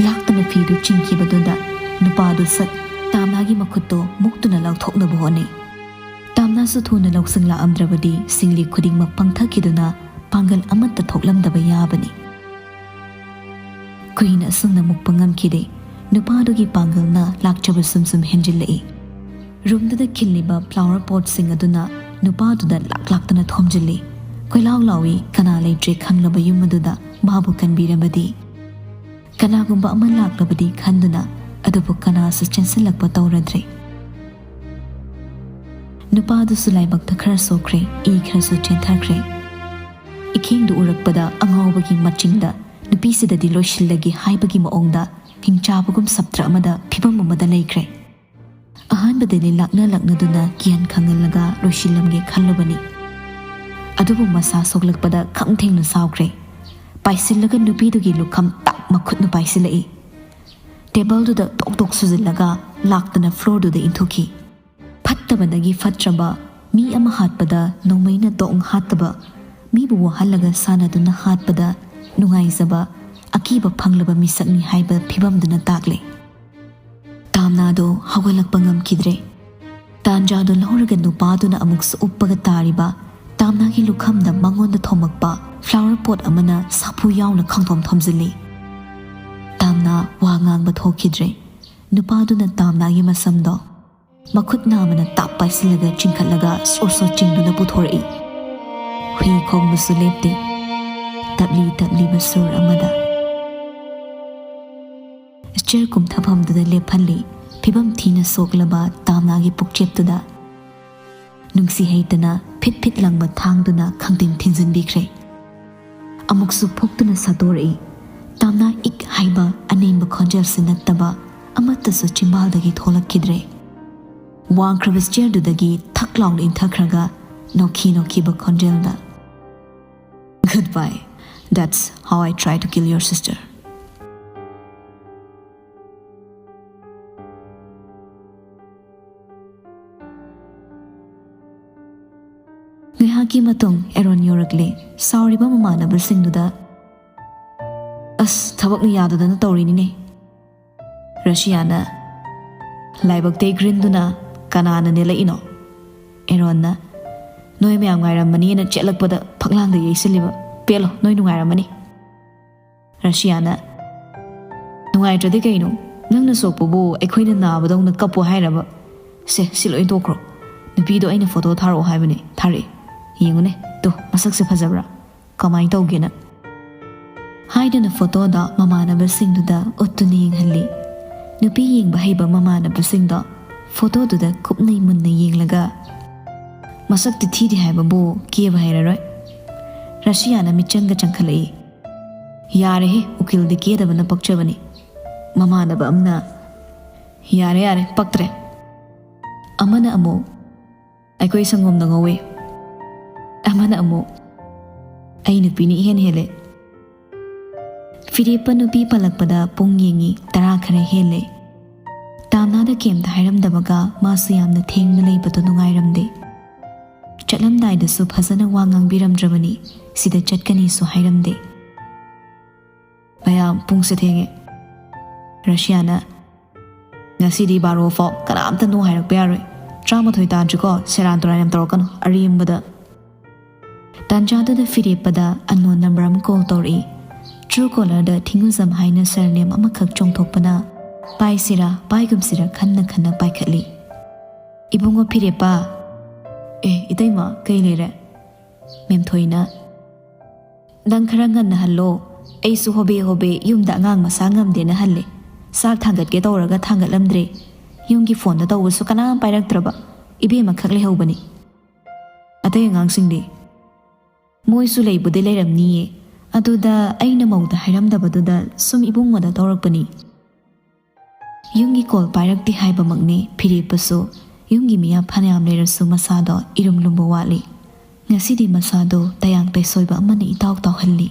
ꯂꯥꯛꯇꯅ ꯐꯤꯗꯨ ꯆꯤꯡꯈꯤꯕꯗꯨꯗ ꯅꯨꯄꯥꯗꯨ ꯁꯠ ꯇꯥꯝꯅꯥꯒꯤ ꯃꯈꯨꯠꯇꯣ ꯃꯨꯛꯇꯨꯅ ꯂꯧꯊꯣꯛꯅꯕ ꯍꯣꯠꯅꯩ꯫ ꯇꯥꯝꯅꯥꯁꯨ ꯊꯨꯅ ꯂꯧꯁꯤꯡ ꯂꯥꯛꯑꯝꯗ꯭ꯔꯕꯗꯤ ꯁꯤꯡꯂꯤ ꯈꯨꯗꯤꯡꯃꯛ ꯄꯪꯊꯈꯤꯗꯨꯅ ꯄꯥꯡꯒꯜ ꯑꯃꯠꯇ ꯊꯣꯛꯂꯝꯗꯕ ꯌꯥꯕꯅꯤ꯫ ꯀꯨꯏꯅ ꯑꯁꯨꯝꯅ ꯃꯨꯛꯄ ꯉꯝꯈꯤꯗꯦ꯫ ꯅꯨꯄꯥꯗꯨꯒꯤ ꯄꯥꯡꯒꯜꯅ ꯂꯥꯛꯆꯕ ꯁꯨꯝ ꯁꯨꯝ ꯍꯦꯟꯖꯤꯜꯂꯛꯏ꯫ ꯔꯨꯝꯗꯨꯗ ꯈꯤꯜꯂꯤꯕ ꯐ꯭ꯂꯥꯋꯔ ꯄꯣꯠꯁꯤꯡ ꯑꯗꯨꯅ ꯅꯨꯄꯥꯗꯨꯗ ꯂꯥꯛ ꯂꯥꯛꯇꯅ ꯊꯣꯝꯖꯤꯜꯂꯤ꯫ ꯀꯣꯏꯂꯥꯎ ꯂꯥꯎꯏ꯫ ꯀꯅꯥ ꯂꯩꯇ꯭ꯔꯦ ꯈꯪꯂꯕ ꯌꯨꯝ ꯑꯗꯨꯗ ꯃꯥꯕꯨ ꯀꯟꯕꯤꯔꯕꯗꯤ? ꯀꯅꯥꯒꯨꯝꯕ ꯑꯃ ꯂꯥꯛꯂꯕꯗꯤ ꯈꯟꯗꯨꯅ, ꯑꯗꯨꯕꯨ ꯀꯅꯥꯁꯨ ꯆꯦꯟꯁꯤꯜꯂꯛꯄ ꯇꯧꯔꯗ꯭ꯔꯦ꯫ ꯅꯨꯄꯥꯗꯨꯁꯨ ꯂꯥꯏꯕꯛꯇ ꯈꯔ ꯁꯣꯛꯈ꯭ꯔꯦ, ꯏ ꯈꯔꯁꯨ ꯆꯦꯟꯊꯈ꯭ꯔꯦ꯫ ꯏꯈꯦꯡꯗꯨ ꯎꯔꯛꯄꯗ ꯑꯉꯥꯎꯕꯒꯤ ꯃꯆꯤꯡꯗ ꯅꯨꯄꯤꯁꯤꯗꯗꯤ ꯂꯣꯏꯁꯤꯜꯂꯒꯦ ꯍꯥꯏꯕꯒꯤ ꯃꯑꯣꯡꯗ ꯍꯤꯡꯆꯥꯕꯒꯨꯝ ꯁꯞꯇ꯭ꯔ ꯑꯃꯗ, ꯐꯤꯕꯝ ꯑꯃꯗ ꯂꯩꯈ꯭ꯔꯦ꯫ ꯑꯍꯥꯟꯕꯗꯗꯤ ꯂꯥꯛꯅ ꯂꯥꯛꯅꯗꯨꯅ ꯒ꯭ꯌꯥꯟ ꯈꯪꯍꯜꯂꯒ ꯂꯣꯏꯁꯤꯜꯂꯝꯒꯦ ꯈꯜꯂꯨꯕꯅꯤ꯫ ꯑꯗꯨꯕꯨ ꯃꯁꯥ ꯁꯣꯛꯂꯛꯄꯗ ꯈꯝ ꯊꯦꯡꯅ ꯁꯥꯎꯈ꯭ꯔꯦ꯫ ꯄꯥꯏꯁꯤꯜꯂꯒ ꯅꯨꯄꯤꯗꯨꯒꯤ ꯂꯨꯈꯝ ꯇꯥꯛ ꯃꯈꯨꯠꯅ ꯄꯥꯏꯁꯤꯜꯂꯛꯏ꯫ ꯇꯦꯕꯜꯗꯨꯗ ꯇꯣꯛ ꯇꯣꯛ ꯁꯨꯖꯤꯜꯂꯒ ꯂꯥꯛꯇꯅ ꯐ꯭ꯂꯣꯔꯗꯨꯗ ꯏꯟꯊꯨꯈꯤ꯫ ꯐꯠꯇꯕꯗꯒꯤ ꯐꯠꯇ꯭ꯔꯕ, ꯃꯤ ꯑꯃ ꯍꯥꯠꯄꯗ ꯅꯣꯡꯃꯩꯅ ꯇꯣꯛ ꯍꯥꯠꯇꯕ, ꯃꯤꯕꯨ ꯋꯥꯍꯜꯂꯒ ꯁꯥꯟꯅꯗꯨꯅ ꯍꯥꯠꯄꯗ ꯅꯨꯡꯉꯥꯏꯖꯕ, ꯑꯀꯤꯕ ꯐꯪꯂꯕ ꯃꯤꯁꯛꯅꯤ ꯍꯥꯏꯕ ꯐꯤꯕꯝꯗꯨꯅ ꯇꯥꯛꯂꯦ꯫ ꯇꯥꯝꯅꯥꯗꯣ ꯍꯧꯒꯠꯂꯛꯄ ꯉꯝꯈꯤꯗ꯭ꯔꯦ꯫ ꯇꯥꯟꯖꯥꯗꯣ ꯂꯧꯔꯒ ꯅꯨꯄꯥꯗꯨꯅ ꯑꯃꯨꯛꯁꯨ ꯎꯞꯄꯒ ꯇꯥꯔꯤꯕ ꯇꯥꯝꯅꯥꯒꯤ ꯂꯨꯈꯝꯗ ꯃꯉꯣꯟꯗ ꯊꯣꯝꯃꯛꯄ ꯐ꯭ꯂꯥꯋꯔ ꯄꯣꯠ ꯑꯃꯅ ꯁꯥꯐꯨ ꯌꯥꯎꯅ ꯈꯪꯊꯣꯝ ꯊꯣꯝꯖꯤꯜꯂꯤ꯫ ꯇꯥꯝꯅꯥ ꯋꯥ ꯉꯥꯡꯕ ꯊꯣꯛꯈꯤꯗ꯭ꯔꯦ꯫ ꯅꯨꯄꯥꯗꯨꯅ ꯇꯥꯝꯅꯥꯒꯤ ꯃꯁꯝꯗꯣ ꯃꯈꯨꯠ ꯅꯥꯝꯃꯅ ꯇꯥꯞ ꯄꯥꯏꯁꯤꯜꯂꯒ ꯆꯤꯡꯈꯠꯂꯒ ꯁꯣꯔ ꯁꯣꯔ ꯆꯤꯡꯗꯨꯅ ꯄꯨꯊꯣꯔꯛꯏ꯫ ꯍꯨꯏ ꯈꯣꯡꯕꯁꯨ ꯂꯦꯞꯇꯦ꯫ ꯇꯞꯂꯤ ꯇꯞꯂꯤꯕ ꯁꯨꯔ ꯑꯃꯗ꯫ ꯆꯤꯌꯔ ꯀꯨꯝꯊꯐꯝꯗꯨꯗ ꯂꯦꯞꯍꯜꯂꯤ꯫ ꯐꯤꯕꯝ ꯊꯤꯅ ꯁꯣꯛꯂꯕ ꯇꯥꯝꯅꯥꯒꯤ ꯄꯨꯛꯆꯦꯞꯇꯨꯗ ꯅꯨꯡꯁꯤ ꯍꯩꯇꯅ ꯐꯤꯠ ꯐꯤꯠ ꯂꯪꯕ ꯊꯥꯡꯗꯨꯅ ꯈꯪꯇꯤꯡ ꯊꯤꯟꯖꯤꯟꯕꯤꯈ꯭ꯔꯦ꯫ ꯑꯃꯨꯛꯁꯨ ꯐꯨꯛꯇꯨꯅ ꯁꯠꯇꯣꯔꯛꯏ꯫ ꯇꯥꯝꯅꯥ ꯏꯛ ꯍꯥꯏꯕ ꯑꯅꯦꯝꯕ ꯈꯣꯟꯖꯦꯜꯁꯤ ꯅꯠꯇꯕ ꯑꯃꯠꯇꯁꯨ ꯆꯤꯝꯕꯥꯜꯗꯒꯤ ꯊꯣꯛꯂꯛꯈꯤꯗ꯭ꯔꯦ꯫ ꯋꯥꯡꯈ꯭ꯔꯕ ꯆꯤꯌꯔꯗꯨꯗꯒꯤ ꯊꯛ ꯂꯥꯎꯅ ꯏꯟꯊꯈ꯭ꯔꯒ ꯅꯣꯛꯈꯤ ꯅꯣꯛꯈꯤꯕ ꯈꯣꯟꯖꯦꯜꯗ, "Goodbye. That's how I try to kill your sister." ꯉꯥꯏꯍꯥꯛꯀꯤ ꯃꯇꯨꯡ ꯑꯦꯔꯣꯟ ꯌꯧꯔꯛꯂꯦ꯫ ꯁꯥꯎꯔꯤꯕ ꯃꯃꯥꯟꯅꯕꯁꯤꯡꯗꯨꯗ, "ꯑꯁ, ꯊꯕꯛꯅ ꯌꯥꯗꯗꯅ ꯇꯧꯔꯤꯅꯤꯅꯦ꯫" ꯔꯁꯤꯌꯥꯅ, "ꯂꯥꯏꯕꯛꯇꯩ ꯒ꯭ꯔꯤꯟꯗꯨꯅ ꯀꯅꯥꯅ ꯅꯦꯜꯂꯛꯏꯅꯣ?" ꯑꯦꯔꯣꯟꯅ, "ꯅꯣꯏ ꯃꯌꯥꯝ ꯉꯥꯏꯔꯝꯃꯅꯤꯅ ꯆꯦꯜꯂꯛꯄꯗ ꯐꯛꯂꯥꯡꯗ ꯌꯩꯁꯤꯜꯂꯤꯕ꯫ ꯄꯦꯜꯂꯣ, ꯅꯣꯏ ꯅꯨꯡꯉꯥꯏꯔꯝꯃꯅꯤ꯫" ꯔꯁꯤꯌꯥꯅ, "ꯅꯨꯡꯉꯥꯏꯇ꯭ꯔꯗꯤ ꯀꯩꯅꯣ? ꯅꯪꯅ ꯁꯣꯛꯄꯕꯨ ꯑꯩꯈꯣꯏꯅ ꯅꯥꯕꯗꯧꯅ ꯀꯞꯄꯨ ꯍꯥꯏꯔꯕ? ꯁꯦ, ꯁꯤ ꯂꯣꯏ ꯇꯣꯛꯈ꯭ꯔꯣ꯫ ꯅꯨꯄꯤꯗꯣ ꯑꯩꯅ ꯐꯣꯇꯣ ꯊꯥꯔꯛꯑꯣ ꯍꯥꯏꯕꯅꯦ, ꯊꯥꯔꯛꯑꯦ꯫ "ꯌꯦꯡꯉꯨꯅꯦ, ꯇꯨ, ꯃꯁꯛꯁꯦ ꯐꯖꯕ꯭ꯔꯥ? ꯀꯃꯥꯏꯅ ꯇꯧꯒꯦꯅ?" ꯍꯥꯏꯗꯨꯅ ꯐꯣꯇꯣꯗꯣ ꯃꯃꯥꯟꯅꯕꯁꯤꯡꯗꯨꯗ ꯎꯠꯇꯨꯅ ꯌꯦꯡꯍꯜꯂꯤ꯫ ꯅꯨꯄꯤ ꯌꯦꯡꯕ ꯍꯩꯕ ꯃꯃꯥꯟꯅꯕꯁꯤꯡꯗꯣ ꯐꯣꯇꯣꯗꯨꯗ ꯀꯨꯞꯅ ꯃꯨꯟꯅ ꯌꯦꯡꯂꯒ, "ꯃꯁꯛꯇꯤ ꯊꯤꯗꯦ ꯍꯥꯏꯕꯕꯨ ꯀꯦꯕ ꯍꯩꯔꯔꯣꯏ꯫" ꯔꯁꯤꯌꯥꯅ ꯃꯤꯠꯆꯪꯒ ꯆꯪꯈꯠꯂꯛꯏ꯫ "ꯌꯥꯔꯦꯍꯦ, ꯎꯀꯤꯜꯗꯤ ꯀꯦꯗꯕꯅ ꯄꯛꯆꯕꯅꯤ꯫" ꯃꯃꯥꯟꯅꯕ ꯑꯃꯅ, "ꯌꯥꯔꯦ, ꯌꯥꯔꯦ, ꯄꯛꯇ꯭ꯔꯦ꯫" ꯑꯃꯅ ꯑꯃꯨꯛ, "ꯑꯩꯈꯣꯏ ꯁꯪꯒꯣꯝꯗ ꯉꯧꯋꯦ꯫" ꯑꯃꯅ ꯑꯃꯨꯛ, "ꯑꯩ ꯅꯨꯄꯤꯅ ꯏꯍꯦꯟ ꯍꯦꯜꯂꯦ꯫" ꯐꯤꯔꯦꯞꯄ ꯅꯨꯄꯤ ꯄꯜꯂꯛꯄꯗ ꯄꯨꯡ ꯌꯦꯡꯉꯤ, ꯇꯔꯥ ꯈꯔ ꯍꯦꯜꯂꯦ꯫ ꯇꯥꯝꯅꯥꯗ ꯀꯩꯝꯇ ꯍꯥꯏꯔꯝꯗꯕꯒ ꯃꯥꯁꯨ ꯌꯥꯝꯅ ꯊꯦꯡꯅ ꯂꯩꯕꯗꯣ ꯅꯨꯡꯉꯥꯏꯔꯝꯗꯦ꯫ ꯆꯠꯂꯝꯗꯥꯏꯗꯁꯨ ꯐꯖꯅ ꯋꯥ ꯉꯥꯡꯕꯤꯔꯝꯗ꯭ꯔꯕꯅꯤ, ꯁꯤꯗ ꯆꯠꯀꯅꯤꯁꯨ ꯍꯥꯏꯔꯝꯗꯦ꯫ "ꯃꯌꯥꯝ, ꯄꯨꯡꯁꯦ ꯊꯦꯡꯉꯦ꯫" ꯔꯁꯤꯌꯥꯅ, "ꯉꯁꯤꯗꯤ ꯕꯥꯔꯣ ꯐꯥꯎ ꯀꯅꯥꯝꯇ no ꯍꯥꯏꯔꯛꯄ ꯌꯥꯔꯣꯏ꯫ ꯇꯔꯥꯃꯥꯊꯣꯏ ꯇꯥꯗ꯭ꯔꯤꯀꯣ, ꯁꯦꯔꯥꯟ ꯇꯨꯔꯥꯟ ꯌꯥꯝ ꯇꯧꯔꯛꯀꯅꯨ, ꯑꯔꯦꯝꯕꯗ꯫" ꯇꯥꯟꯖꯥꯗꯨꯗ ꯐꯤꯔꯦꯞꯄꯗ unknown number ꯑꯃ call ꯇꯧꯔꯛꯏ꯫ Truecaller ꯗ ꯊꯤꯡꯒꯨꯖꯝ ꯍꯥꯏꯅ surname ꯑꯃꯈꯛ ꯆꯣꯡꯊꯣꯛꯄꯅ ꯄꯥꯏꯁꯤꯔꯥ ꯄꯥꯏꯒꯨꯝꯁꯤꯔꯥ ꯈꯟꯅ ꯈꯟꯅ ꯄꯥꯏꯈꯠꯂꯤ꯫ "ꯏꯕꯨꯡꯉꯣ ꯐꯤꯔꯦꯞꯄ꯫" "ꯑꯦ, ꯏꯇꯩꯃ, ꯀꯩ ꯂꯩꯔꯦ?" ꯃꯦꯝꯊꯣꯏꯅ, "ꯅꯪ ꯈꯔ ꯉꯟꯅ ꯍꯜꯂꯣ꯫ ꯑꯩꯁꯨ ꯍꯣꯕꯦ ꯍꯣꯕꯦ ꯌꯨꯝꯗ ꯑꯉꯥꯡ ꯃꯁꯥ ꯉꯝꯗꯦꯅ ꯍꯜꯂꯦ꯫ ꯆꯥꯛ ꯊꯥꯡꯒꯠꯀꯦ ꯇꯧꯔꯒ ꯊꯥꯡꯒꯠꯂꯝꯗ꯭ꯔꯦ꯫ ꯌꯨꯝꯒꯤ phone ꯗ ꯇꯧꯕꯁꯨ ꯀꯅꯥꯝ ꯄꯥꯏꯔꯛꯇ꯭ꯔꯕ꯫ ꯏꯕꯦꯝꯃ ꯈꯛ ꯂꯩꯍꯧꯕꯅꯤ꯫ ꯑꯇꯩ ꯑꯉꯥꯡꯁꯤꯡꯗꯤ?" "ꯃꯣꯏꯁꯨ ꯂꯩꯕꯨꯗꯤ ꯂꯩꯔꯝꯅꯤꯌꯦ꯫ ꯑꯗꯨꯗ ꯑꯩꯅ ꯃꯧꯗ ꯍꯥꯏꯔꯝꯗꯕꯗꯨꯗ ꯁꯨꯝ ꯏꯕꯨꯡꯉꯣꯗ ꯇꯧꯔꯛꯄꯅꯤ꯫" ꯌꯨꯝꯒꯤ call ꯄꯥꯏꯔꯛꯇꯦ ꯍꯥꯏꯕꯃꯛꯅꯤ, ꯐꯤꯔꯦꯞꯄꯁꯨ ꯌꯨꯝꯒꯤ ꯃꯤꯌꯥꯝ ꯐꯅꯌꯥꯝ ꯂꯩꯔꯁꯨ ꯃꯁꯥꯗꯣ ꯏꯔꯨꯝ ꯂꯨꯝꯕ ꯋꯥꯠꯂꯤ꯫ ꯉꯁꯤꯗꯤ ꯃꯁꯥꯗꯣ ꯇꯌꯥꯡ ꯇꯩꯁꯣꯏꯕ ꯑꯃꯅ ꯏꯇꯥꯎ ꯇꯥꯎꯍꯜꯂꯤ꯫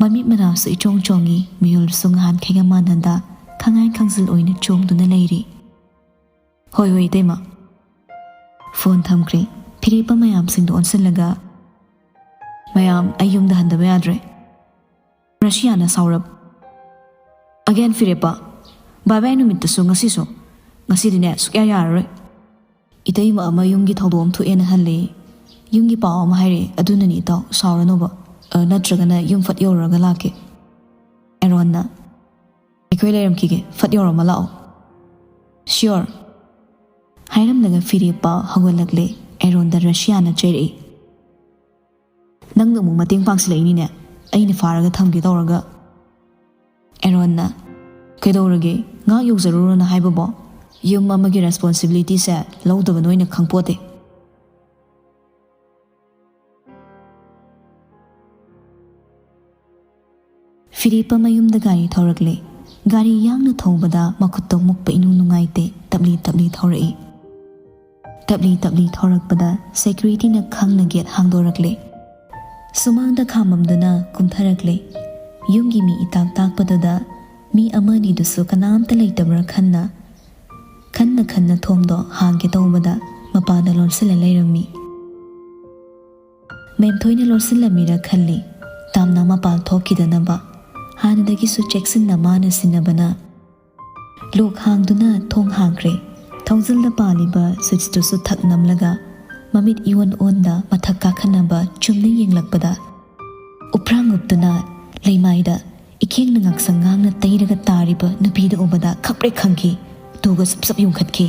ꯃꯃꯤꯠ ꯃꯅꯥꯁꯨ ꯏꯆꯣꯡ ꯆꯣꯡꯉꯤ, ꯃꯤꯍꯨꯜꯁꯨ ꯅꯍꯥꯟꯈꯩꯒ ꯃꯥꯟꯅꯗ ꯈꯪꯉꯥꯏ ꯈꯪꯖꯤꯜ ꯑꯣꯏꯅ ꯆꯣꯡꯗꯨꯅ ꯂꯩꯔꯤ꯫ "ꯍꯣꯏ, ꯍꯣꯏ, ꯏꯇꯩꯃ꯫" Phone ꯊꯝꯈ꯭ꯔꯦ꯫ ꯐꯤꯔꯦꯞꯄ ꯃꯌꯥꯝꯁꯤꯡꯗꯣ ꯑꯣꯟꯁꯤꯜꯂꯒ, "ꯃꯌꯥꯝ, ꯑꯩ ꯌꯨꯝꯗ ꯍꯟꯗꯕ ꯌꯥꯗ꯭ꯔꯦ꯫" ꯔꯁꯤꯌꯥꯅ ꯁꯥꯎꯔꯞ, "Again, ꯐꯤꯔꯦꯞꯄ? ꯕꯥꯏ ꯕꯥꯏ ꯅꯨꯃꯤꯠꯇꯁꯨ ꯉꯁꯤꯁꯨ? ꯉꯁꯤꯗꯤꯅꯦ, ꯁꯨꯛꯌꯥ ꯌꯥꯔꯔꯣꯏ꯫" "ꯏꯇꯩꯃ ꯑꯃ ꯌꯨꯝꯒꯤ ꯊꯧꯗꯣꯛ ꯑꯃ ꯊꯣꯛꯑꯦꯅ ꯍꯜꯂꯦ꯫ ꯌꯨꯝꯒꯤ ꯄꯥꯎ ꯑꯃ ꯍꯥꯏꯔꯛꯑꯦ, ꯑꯗꯨꯅꯅꯤ ꯏꯇꯥꯎ, ꯁꯥꯎꯔꯅꯣꯕ꯫ ꯑ, ꯅꯠꯇ꯭ꯔꯒꯅ ꯌꯨꯝ ꯐꯠ ꯌꯧꯔꯨꯔꯒ ꯂꯥꯛꯀꯦ꯫" ꯑꯦꯔꯣꯟꯅ, "ꯑꯩꯈꯣꯏ ꯂꯩꯔꯝꯈꯤꯒꯦ, ꯐꯠ ꯌꯧꯔꯝꯃ ꯂꯥꯛꯑꯣ꯫" "Sure꯫" ꯍꯥꯏꯔꯝꯂꯒ ꯐꯤꯔꯦꯞꯄ ꯍꯧꯒꯠꯂꯛꯂꯦ꯫ ꯑꯦꯔꯣꯟꯗ ꯔꯁꯤꯌꯥꯅ ꯆꯩꯔꯛꯏ꯫ "ꯅꯪꯅ ꯑꯃꯨꯛ ꯃꯇꯦꯡ ꯄꯥꯡꯁꯤꯜꯂꯛꯏꯅꯤꯅꯦ, ꯑꯩꯅ ꯐꯥꯔꯒ ꯊꯝꯒꯦ ꯇꯧꯔꯒ꯫" ꯑꯦꯔꯣꯟꯅ, "ꯀꯩꯗꯧꯔꯒꯦ, ꯉꯥꯏꯍꯥꯛ ꯌꯧꯖꯔꯨꯔꯣꯅ ꯍꯥꯏꯕꯕꯣ? ꯌꯨꯝ ꯑꯃꯒꯤ ꯔꯦꯁꯄꯣꯟꯁꯤꯕꯤꯂꯤꯇꯤꯁꯦ ꯂꯧꯗꯕ ꯅꯣꯏꯅ ꯈꯪꯄꯣꯠꯇꯦ꯫" ꯐꯤꯔꯦꯞꯄ ꯃꯌꯨꯝꯗ ꯒꯥꯔꯤ ꯊꯧꯔꯛꯂꯦ꯫ ꯒꯥꯔꯤ ꯌꯥꯡꯅ ꯊꯧꯕꯗ ꯃꯈꯨꯠꯇꯣ ꯃꯨꯛꯄ ꯏꯅꯨꯡ ꯅꯨꯡꯉꯥꯏꯇꯦ, ꯇꯞꯂꯤ ꯇꯞꯂꯤ ꯊꯧꯔꯛꯏ꯫ ꯇꯞꯂꯤ ꯇꯞꯂꯤ ꯊꯧꯔꯛꯄꯗ ꯁꯦꯀ꯭ꯌꯨꯔꯤꯇꯤꯅ ꯈꯪꯅ ꯒꯦꯠ ꯍꯥꯡꯗꯣꯔꯛꯂꯦ꯫ ꯁꯨꯃꯥꯡꯗ ꯈꯥꯝꯃꯝꯗꯨꯅ ꯀꯨꯝꯊꯔꯛꯂꯦ꯫ ꯌꯨꯝꯒꯤ ꯃꯤ ꯏꯇꯥꯛ ꯇꯥꯛꯄꯗꯨꯗ ꯃꯤ ꯑꯃ ꯑꯅꯤꯗꯨꯁꯨ ꯀꯅꯥꯝꯇ ꯂꯩꯇꯕ꯭ꯔꯥ ꯈꯟꯅ, ꯈꯟꯅ ꯈꯟꯅ ꯊꯣꯡꯗꯣ ꯍꯥꯡꯒꯦ ꯇꯧꯕꯗ ꯃꯄꯥꯟꯗ ꯂꯣꯟꯁꯤꯜꯂ ꯂꯩꯔꯝꯃꯤ꯫ ꯃꯦꯝꯊꯣꯏꯅ ꯂꯣꯟꯁꯤꯜꯂꯝꯃꯤꯔ ꯈꯜꯂꯤ, ꯇꯥꯝꯅ ꯃꯄꯥꯜ ꯊꯣꯛꯈꯤꯗꯅꯕ꯫ ꯍꯥꯟꯅꯗꯒꯤꯁꯨ ꯆꯦꯛꯁꯤꯟꯅ ꯃꯥꯅ ꯁꯤꯟꯅꯕꯅ꯫ ꯂꯣꯛ ꯍꯥꯡꯗꯨꯅ ꯊꯣꯡ ꯍꯥꯡꯈ꯭ꯔꯦ꯫ ꯊꯣꯡꯖꯤꯜꯗ ꯄꯥꯜꯂꯤꯕ ꯁ꯭ꯋꯤꯠꯆꯇꯨꯁꯨ ꯊꯛ ꯅꯝꯂꯒ ꯃꯃꯤꯠ ꯏꯑꯣꯟ ꯑꯣꯟꯗ ꯃꯊꯛ ꯀꯥꯈꯠꯅꯕ ꯆꯨꯝꯅ ꯌꯦꯡꯂꯛꯄꯗ, ꯎꯐ꯭ꯔꯥꯡ ꯎꯞꯇꯨꯅ ꯂꯩꯃꯥꯏꯗ ꯏꯈꯦꯡꯅ ꯉꯥꯛꯁꯪ ꯉꯥꯡꯅ ꯇꯩꯔꯒ ꯇꯥꯔꯤꯕ ꯅꯨꯄꯤꯗꯨ ꯎꯕꯗ ꯈꯪꯄ꯭ꯔꯦꯛ ꯈꯪꯈꯤ꯫ ꯇꯨꯒ ꯁꯨꯞ ꯁꯨꯞ ꯌꯨꯡꯈꯠꯈꯤ꯫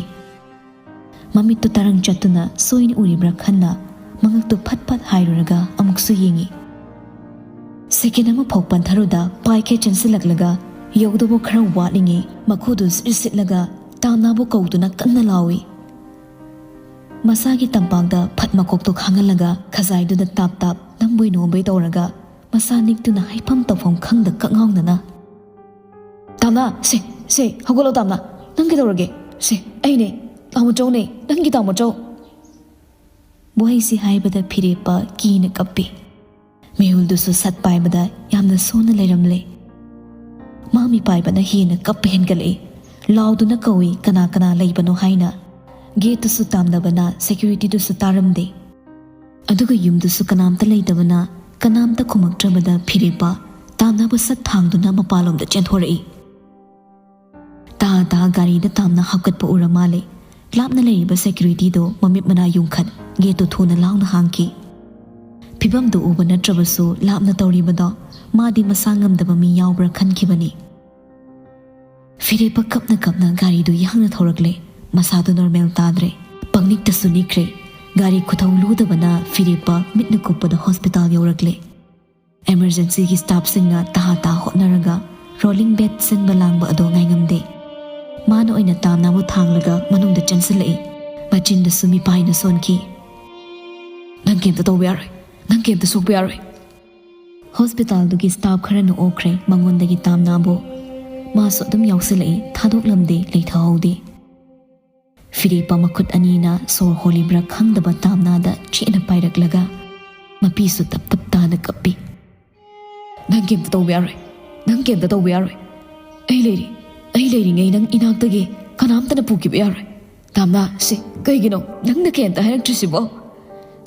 ꯃꯃꯤꯠꯇꯨ ꯇꯔꯪ ꯆꯠꯇꯨꯅ ꯁꯣꯏꯅ ꯎꯔꯤꯕ꯭ꯔꯥ ꯈꯟꯅ ꯃꯉꯛꯇꯨ ꯐꯠ ꯐꯠ ꯍꯥꯏꯔꯨꯔꯒ ꯑꯃꯨꯛꯁꯨ ꯌꯦꯡꯉꯤ꯫ ꯁꯦꯀꯦꯟ ꯑꯃ ꯐꯥꯎ ꯄꯟꯊꯔꯨꯗ ꯄꯥꯏꯈꯦ ꯆꯦꯟꯁꯤꯜꯂꯛꯂꯒ ꯌꯧꯗꯧꯕ ꯈꯔ ꯋꯥꯠꯂꯤꯉꯩ ꯃꯈꯨꯗꯨ ꯁꯤꯠ ꯁꯤꯠꯂꯒ ꯇꯥꯝꯅꯥꯕꯨ ꯀꯧꯗꯨꯅ ꯀꯟꯅ ꯂꯥꯎꯏ꯫ ꯃꯁꯥꯒꯤ ꯇꯝꯄꯥꯛꯇ ꯐꯠ ꯃꯀꯣꯛꯇꯨ ꯈꯥꯡꯍꯜꯂꯒ ꯈꯖꯥꯏꯗꯨꯗ ꯇꯥꯞ ꯇꯥꯞ ꯅꯝꯕꯣꯏ ꯅꯣꯝꯕꯣꯏ ꯇꯧꯔꯒ ꯃꯁꯥ ꯅꯤꯛꯇꯨꯅ ꯍꯥꯏꯐꯝ ꯇꯧꯐꯝ ꯈꯪꯗ ꯀꯛꯉꯥꯎꯅꯅ, "ꯇꯥꯝꯅꯥ, ꯁꯦ, ꯁꯦ, ꯍꯧꯒꯠꯂꯣ ꯇꯥꯝꯅꯥ, ꯅꯪ ꯀꯩꯗꯧꯔꯒꯦ? ꯁꯦ, ꯑꯩꯅꯦ, ꯇꯥꯃꯣꯆꯧꯅꯦ, ꯅꯪꯒꯤ ꯇꯥꯃꯣꯆꯧ!" ꯋꯥꯍꯩꯁꯤ ꯍꯥꯏꯕꯗ ꯐꯤꯔꯦꯞꯄ ꯀꯤꯅ ꯀꯞꯄꯤ꯫ ꯃꯤꯍꯨꯜꯗꯨꯁꯨ ꯁꯠ ꯄꯥꯏꯕꯗ ꯌꯥꯝꯅ ꯁꯣꯟꯅ ꯂꯩꯔꯝꯂꯦ꯫ ꯃꯥ ꯃꯤꯄꯥꯏꯕꯅ ꯍꯦꯟꯅ ꯀꯞꯄ ꯍꯦꯟꯒꯠꯂꯛꯏ꯫ ꯂꯥꯎꯗꯨꯅ ꯀꯧꯏ, "ꯀꯅꯥ ꯀꯅꯥ ꯂꯩꯕꯅꯣ?" ꯍꯥꯏꯅ꯫ ꯒꯦꯠꯇꯨꯁꯨ ꯇꯥꯝꯅꯕꯅ ꯁꯦꯀ꯭ꯌꯨꯔꯤꯇꯤꯗꯨꯁꯨ ꯇꯥꯔꯝꯗꯦ꯫ ꯑꯗꯨꯒ ꯌꯨꯝꯗꯨꯁꯨ ꯀꯅꯥꯝꯇ ꯂꯩꯇꯕꯅ, ꯀꯅꯥꯝꯇ ꯈꯨꯝꯃꯛꯇ꯭ꯔꯕꯗ ꯐꯤꯔꯦꯞꯄ ꯇꯥꯝꯅꯕ ꯁꯠ ꯊꯥꯡꯗꯨꯅ ꯃꯄꯥꯟꯂꯣꯝꯗ ꯆꯦꯟꯊꯣꯔꯛꯏ꯫ ꯇꯥ ꯇꯥ ꯒꯥꯔꯤꯗ ꯇꯥꯝꯅ ꯍꯥꯞꯀꯠꯄ ꯎꯔ ꯃꯥꯜꯂꯦ꯫ ꯂꯥꯞꯅ ꯂꯩꯔꯤꯕ ꯁꯦꯀ꯭ꯌꯨꯔꯤꯇꯤꯗꯣ ꯃꯃꯤꯠ ꯃꯅꯥ ꯌꯨꯡꯈꯠ ꯒꯦꯠꯇꯨ ꯊꯨꯅ ꯂꯥꯎꯅ ꯍꯥꯡꯈꯤ꯫ ꯐꯤꯕꯝꯗꯨ ꯎꯕ ꯅꯠꯇ꯭ꯔꯕꯁꯨ ꯂꯥꯞꯅ ꯇꯧꯔꯤꯕꯗꯣ ꯃꯥꯗꯤ ꯃꯁꯥ ꯉꯝꯗꯕ ꯃꯤ ꯌꯥꯎꯕ꯭ꯔꯥ ꯈꯟꯈꯤꯕꯅꯤ꯫ ꯐꯤꯔꯦꯞꯄ ꯀꯞꯅ ꯀꯞꯅ ꯒꯥꯔꯤꯗꯨ ꯌꯥꯡꯅ ꯊꯧꯔꯛꯂꯦ꯫ ꯃꯁꯥꯗꯨ ꯅꯣꯔꯃꯦꯜ ꯇꯥꯗ꯭ꯔꯦ꯫ ꯄꯪꯅꯤꯛꯇꯁꯨ ꯅꯤꯛꯈ꯭ꯔꯦ꯫ ꯒꯥꯔꯤ ꯈꯨꯊꯧ ꯂꯨꯗꯕꯅ ꯐꯤꯔꯦꯞꯄ ꯃꯤꯠꯅ ꯀꯨꯞꯄꯗ ꯍꯣꯁꯄꯤꯇꯥꯜ ꯌꯧꯔꯛꯂꯦ꯫ ꯏꯃꯔꯖꯦꯟꯁꯤꯒꯤ ꯁ꯭ꯇꯥꯐꯁꯤꯡꯅ ꯇꯍꯥ ꯇꯥ ꯍꯣꯠꯅꯔꯒ ꯔꯣꯂꯤꯡ ꯕꯦꯗ ꯁꯤꯟꯕ ꯂꯥꯡꯕ ꯑꯗꯣ ꯉꯥꯏꯉꯝꯗꯦ꯫ ꯃꯥꯅ ꯑꯣꯏꯅ ꯇꯥꯝꯅꯥꯕꯨ ꯊꯥꯡꯂꯒ ꯃꯅꯨꯡꯗ ꯆꯪꯁꯤꯜꯂꯛꯏ꯫ ꯃꯆꯤꯟꯗꯁꯨ ꯃꯤꯄꯥꯏꯅ ꯁꯣꯟꯈꯤ꯫ "ꯅꯪ ꯀꯩꯝꯇ ꯇꯧꯕ ꯌꯥꯔꯣꯏ꯫ ꯅꯪ ꯀꯩꯝꯇ ꯁꯣꯛꯄ ꯌꯥꯔꯣꯏ꯫" ꯍꯣꯁꯄꯤꯇꯥꯜꯗꯨꯒꯤ ꯁ꯭ꯇꯥꯐ ꯈꯔꯅ ꯑꯣꯛꯈ꯭ꯔꯦ ꯃꯉꯣꯟꯗꯒꯤ ꯇꯥꯝꯅꯥꯕꯨ꯫ ꯃꯥꯁꯨ ꯑꯗꯨꯝ ꯌꯥꯎꯁꯤꯜꯂꯛꯏ, ꯊꯥꯗꯣꯛꯂꯝꯗꯦ, ꯂꯩꯊꯍꯧꯗꯦ꯫ ꯐꯤꯔꯦꯞꯄ ꯃꯈꯨꯠ ꯑꯅꯤꯅ ꯁꯣꯔ ꯍꯣꯜꯂꯤꯕ꯭ꯔꯥ ꯈꯪꯗꯕ ꯇꯥꯝꯅꯥꯗ ꯆꯦꯠꯅ ꯄꯥꯏꯔꯛꯂꯒ ꯃꯄꯤꯁꯨ ꯇꯞ ꯇꯞ ꯇꯥꯅ ꯀꯞꯄꯤ꯫ "ꯅꯪ ꯀꯩꯝꯇ ꯇꯧꯕ ꯌꯥꯔꯣꯏ꯫ ꯅꯪ ꯀꯩꯝꯇ ꯇꯧꯕ ꯌꯥꯔꯣꯏ꯫ ꯑꯩ ꯂꯩꯔꯤ꯫ ꯑꯩ ꯂꯩꯔꯤꯉꯩ ꯅꯪ ꯏꯅꯥꯛꯇꯒꯤ ꯀꯅꯥꯝꯇꯅ ꯄꯨꯈꯤꯕ ꯌꯥꯔꯣꯏ꯫ ꯇꯥꯝꯅꯥ, ꯁꯤ ꯀꯩꯒꯤꯅꯣ ꯅꯪꯅ ꯀꯩꯝꯇ ꯍꯥꯏꯔꯛꯇ꯭ꯔꯤꯁꯤꯕꯣ?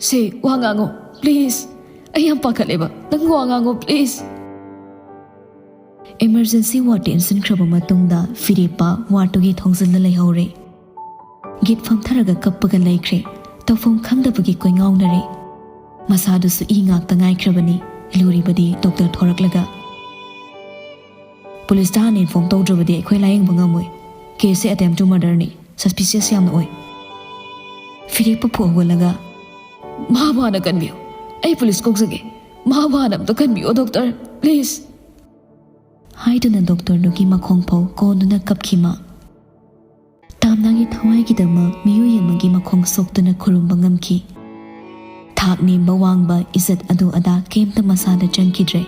ꯁꯤ ꯋꯥ ꯉꯥꯡꯉꯣ, ꯄ꯭ꯂꯤꯖ꯫ ꯑꯩ ꯌꯥꯝ ꯄꯥꯈꯠꯂꯦꯕ꯫ ꯅꯪ ꯋꯥ ꯉꯥꯡꯉꯣ, ꯄ꯭ꯂꯤꯖ꯫" ꯏꯃꯔꯖꯦꯟꯁꯤ ꯋꯥꯔꯗ ꯏꯟꯁꯤꯟꯈ꯭ꯔꯕ ꯃꯇꯨꯡꯗ ꯐꯤꯔꯦꯞꯄ ꯋꯥꯔꯗꯇꯨꯒꯤ ꯊꯣꯡꯖꯤꯜꯗ ꯂꯩꯍꯧꯔꯦ꯫ ꯒꯤꯠ ꯐꯝꯊꯔꯒ ꯀꯞꯄꯒ ꯂꯩꯈ꯭ꯔꯦ꯫ ꯇꯧꯐꯝ ꯈꯪꯗꯕꯒꯤ ꯀꯣꯏꯉꯥꯎꯅꯔꯦ꯫ ꯃꯁꯥꯗꯨꯁꯨ ꯏ ꯉꯥꯛꯇ ꯉꯥꯏꯈ꯭ꯔꯕꯅꯤ꯫ ꯂꯨꯔꯤꯕꯗꯤ ꯗꯣꯛꯇꯔ ꯊꯣꯔꯛꯂꯒ, "ꯄꯨꯂꯤꯁꯇ ꯍꯥꯟꯅ ꯏꯟꯐꯣꯔꯝ ꯇꯧꯗ꯭ꯔꯕꯗꯤ ꯑꯩꯈꯣꯏ ꯂꯥꯌꯦꯡꯕ ꯉꯝꯃꯣꯏ꯫ ꯀꯦꯁꯁꯦ ꯑꯦꯇꯦꯝ ꯇꯨ ꯃꯔꯗꯔꯅꯤ꯫ ꯁꯁꯄꯤꯁꯤꯌꯁ ꯌꯥꯝꯅ ꯑꯣꯏ꯫" ꯐꯤꯔꯦꯞꯄ ꯐꯨꯛ ꯍꯧꯒꯠꯂꯒ, "ꯃꯥꯕꯨ ꯍꯥꯟꯅ ꯀꯟꯕꯤꯌꯨ꯫ ꯑꯩ ꯄꯨꯂꯤꯁ ꯀꯧꯖꯒꯦ꯫ ꯃꯥꯕꯨ ꯍꯥꯟꯅ ꯑꯝꯇ ꯀꯟꯕꯤꯌꯨ, ꯗꯣꯛꯇꯔ, ꯄ꯭ꯂꯤꯖ꯫" ꯍꯥꯏꯗꯨꯅ ꯗꯣꯛꯇꯔꯗꯨꯒꯤ ꯃꯈꯣꯡ ꯐꯥꯎ ꯀꯣꯟꯗꯨꯅ ꯀꯞꯈꯤ ꯃꯥ꯫ ꯇꯥꯝꯅꯥꯒꯤ ꯊꯋꯥꯏꯒꯤꯗꯃꯛ ꯃꯤꯑꯣꯏ ꯑꯃꯒꯤ ꯃꯈꯣꯡ ꯁꯣꯛꯇꯨꯅ ꯈꯨꯔꯨꯝꯕ ꯉꯝꯈꯤ꯫ ꯊꯥꯛ ꯅꯦꯝꯕ ꯋꯥꯡꯕ, ꯏꯖꯠ ꯑꯗꯨ ꯑꯗꯥ ꯀꯩꯝꯇ ꯃꯁꯥꯗ ꯆꯪꯈꯤꯗ꯭ꯔꯦ꯫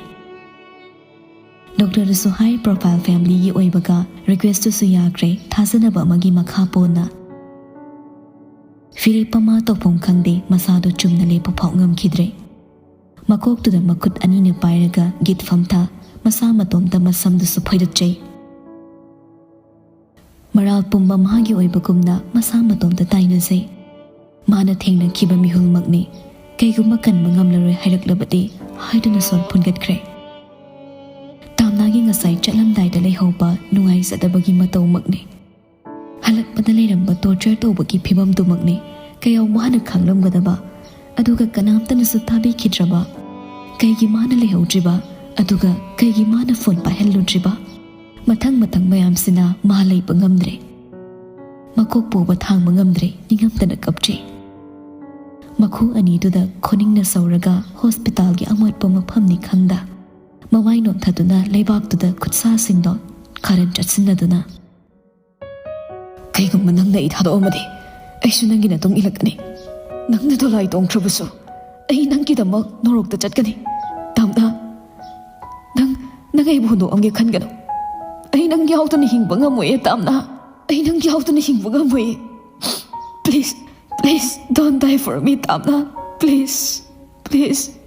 ꯗꯣꯛꯇꯔꯗꯨꯁꯨ ꯍꯥꯏ ꯄ꯭ꯔꯣꯐꯥꯏꯜ ꯐꯦꯃꯤꯂꯤꯒꯤ ꯑꯣꯏꯕꯒ ꯔꯤꯀ꯭ꯋꯦꯁꯇꯨꯁꯨ ꯌꯥꯈ꯭ꯔꯦ, ꯊꯥꯖꯅꯕ ꯑꯃꯒꯤ ꯃꯈꯥ ꯄꯣꯟꯅ꯫ ꯐꯤꯔꯦꯞꯄ ꯃꯥ ꯇꯧꯐꯝ ꯈꯪꯗꯦ, ꯃꯁꯥꯗꯨ ꯆꯨꯝꯅ ꯂꯦꯞꯄ ꯐꯥꯎ ꯉꯝꯈꯤꯗ꯭ꯔꯦ꯫ ꯃꯀꯣꯛꯇꯨꯗ ꯃꯈꯨꯠ ꯑꯅꯤꯅ ꯄꯥꯏꯔꯒ ꯒꯤꯠ ꯐꯝꯊ, ꯃꯁꯥ ꯃꯇꯣꯝꯇ ꯃꯁꯝꯗꯨꯁꯨ ꯐꯣꯏꯗꯠꯆꯩ꯫ ꯃꯔꯥꯜ ꯄꯨꯝꯕ ꯃꯥꯒꯤ ꯑꯣꯏꯕꯒꯨꯝꯅ ꯃꯁꯥ ꯃꯇꯣꯝꯇ ꯇꯥꯏꯅꯖꯩ꯫ ꯃꯥꯅ ꯊꯦꯡꯅꯈꯤꯕ ꯃꯤꯍꯨꯜꯃꯛꯅꯤ꯫ ꯀꯩꯒꯨꯝꯕ ꯀꯟꯕ ꯉꯝꯂꯔꯣꯏ ꯍꯥꯏꯔꯛꯂꯕꯗꯤ ꯍꯥꯏꯗꯨꯅ ꯁꯣꯔ ꯐꯨꯟꯒꯠꯈ꯭ꯔꯦ꯫ ꯇꯥꯝꯅꯥꯒꯤ ꯉꯁꯥꯏ ꯆꯠꯂꯝꯗꯥꯏꯗ ꯂꯩꯍꯧꯕ ꯅꯨꯡꯉꯥꯏꯖꯗꯕꯒꯤ ꯃꯇꯧꯃꯛꯅꯤ꯫ ꯍꯜꯂꯛꯄꯗ ꯂꯩꯔꯝꯕ ꯇꯣꯔꯆꯔ ꯇꯧꯕꯒꯤ ꯐꯤꯕꯝꯗꯨꯃꯛꯅꯤ꯫ ꯀꯌꯥꯝ ꯋꯥꯅ ꯈꯥꯡꯂꯝꯒꯗꯕ, ꯑꯗꯨꯒ ꯀꯅꯥꯝꯇꯅꯁꯨ ꯇꯥꯕꯤꯈꯤꯗ꯭ꯔꯕ꯫ ꯀꯩꯒꯤ ꯃꯥꯅ ꯂꯩꯍꯧꯗ꯭ꯔꯤꯕ, ꯑꯗꯨꯒ ꯀꯩꯒꯤ ꯃꯥꯅ ꯐꯣꯟ ꯄꯥꯏꯍꯜꯂꯨꯗ꯭ꯔꯤꯕ? ꯃꯊꯪ ꯃꯊꯪ ꯃꯌꯥꯝꯁꯤꯅ ꯃꯥ ꯂꯩꯕ ꯉꯝꯗ꯭ꯔꯦ꯫ ꯃꯀꯣꯛ ꯄꯨꯕ ꯊꯥꯡꯕ ꯉꯝꯗ꯭ꯔꯦ, ꯅꯤꯡꯉꯝꯗꯅ ꯀꯞꯆꯩ꯫ ꯃꯈꯨ ꯑꯅꯤꯗꯨꯗ ꯈꯨꯅꯤꯡꯅ ꯁꯧꯔꯒ ꯍꯣꯁꯄꯤꯇꯥꯜꯒꯤ ꯑꯃꯣꯠꯄ ꯃꯐꯝꯅꯤ ꯈꯪꯗ, ꯃꯃꯥꯏ ꯅꯣꯟꯊꯗꯨꯅ ꯂꯩꯕꯥꯛꯇꯨꯗ ꯈꯨꯠꯁꯥꯁꯤꯡꯗꯣ ꯈꯥꯔꯟ ꯆꯠꯁꯤꯟꯅꯗꯨꯅ, "ꯀꯩꯒꯨꯝꯕ ꯅꯪꯅ ꯑꯩ ꯊꯥꯗꯣꯛꯑꯝꯃꯗꯤ, ꯑꯩꯁꯨ ꯅꯪꯒꯤ ꯅꯇꯨꯡ ꯏꯜꯂꯛꯀꯅꯤ꯫ ꯅꯪꯅ ꯗꯣꯂꯥꯏ ꯇꯣꯡꯈ꯭ꯔꯕꯁꯨ, ꯑꯩ ꯅꯪꯒꯤꯗꯃꯛ ꯅꯣꯔꯣꯛꯇ ꯆꯠꯀꯅꯤ꯫ ꯇꯥꯝꯅ, ꯅꯪ, ꯅꯪ ꯑꯩꯕꯨ ꯍꯨꯟꯗꯣꯛꯑꯝꯒꯦ ꯈꯟꯒꯅꯨ꯫ ꯑꯩ ꯅꯪ ꯌꯥꯎꯗꯅ ꯍꯤꯡꯕ ꯉꯝꯃꯣꯏꯌꯦ, ꯇꯥꯝꯅ꯫ ꯑꯩ ꯅꯪ ꯌꯥꯎꯗꯅ ꯍꯤꯡꯕ ꯉꯝꯃꯣꯏꯌꯦ꯫ Please, please don't die for me, ꯇꯥꯝꯅ꯫ Please, please."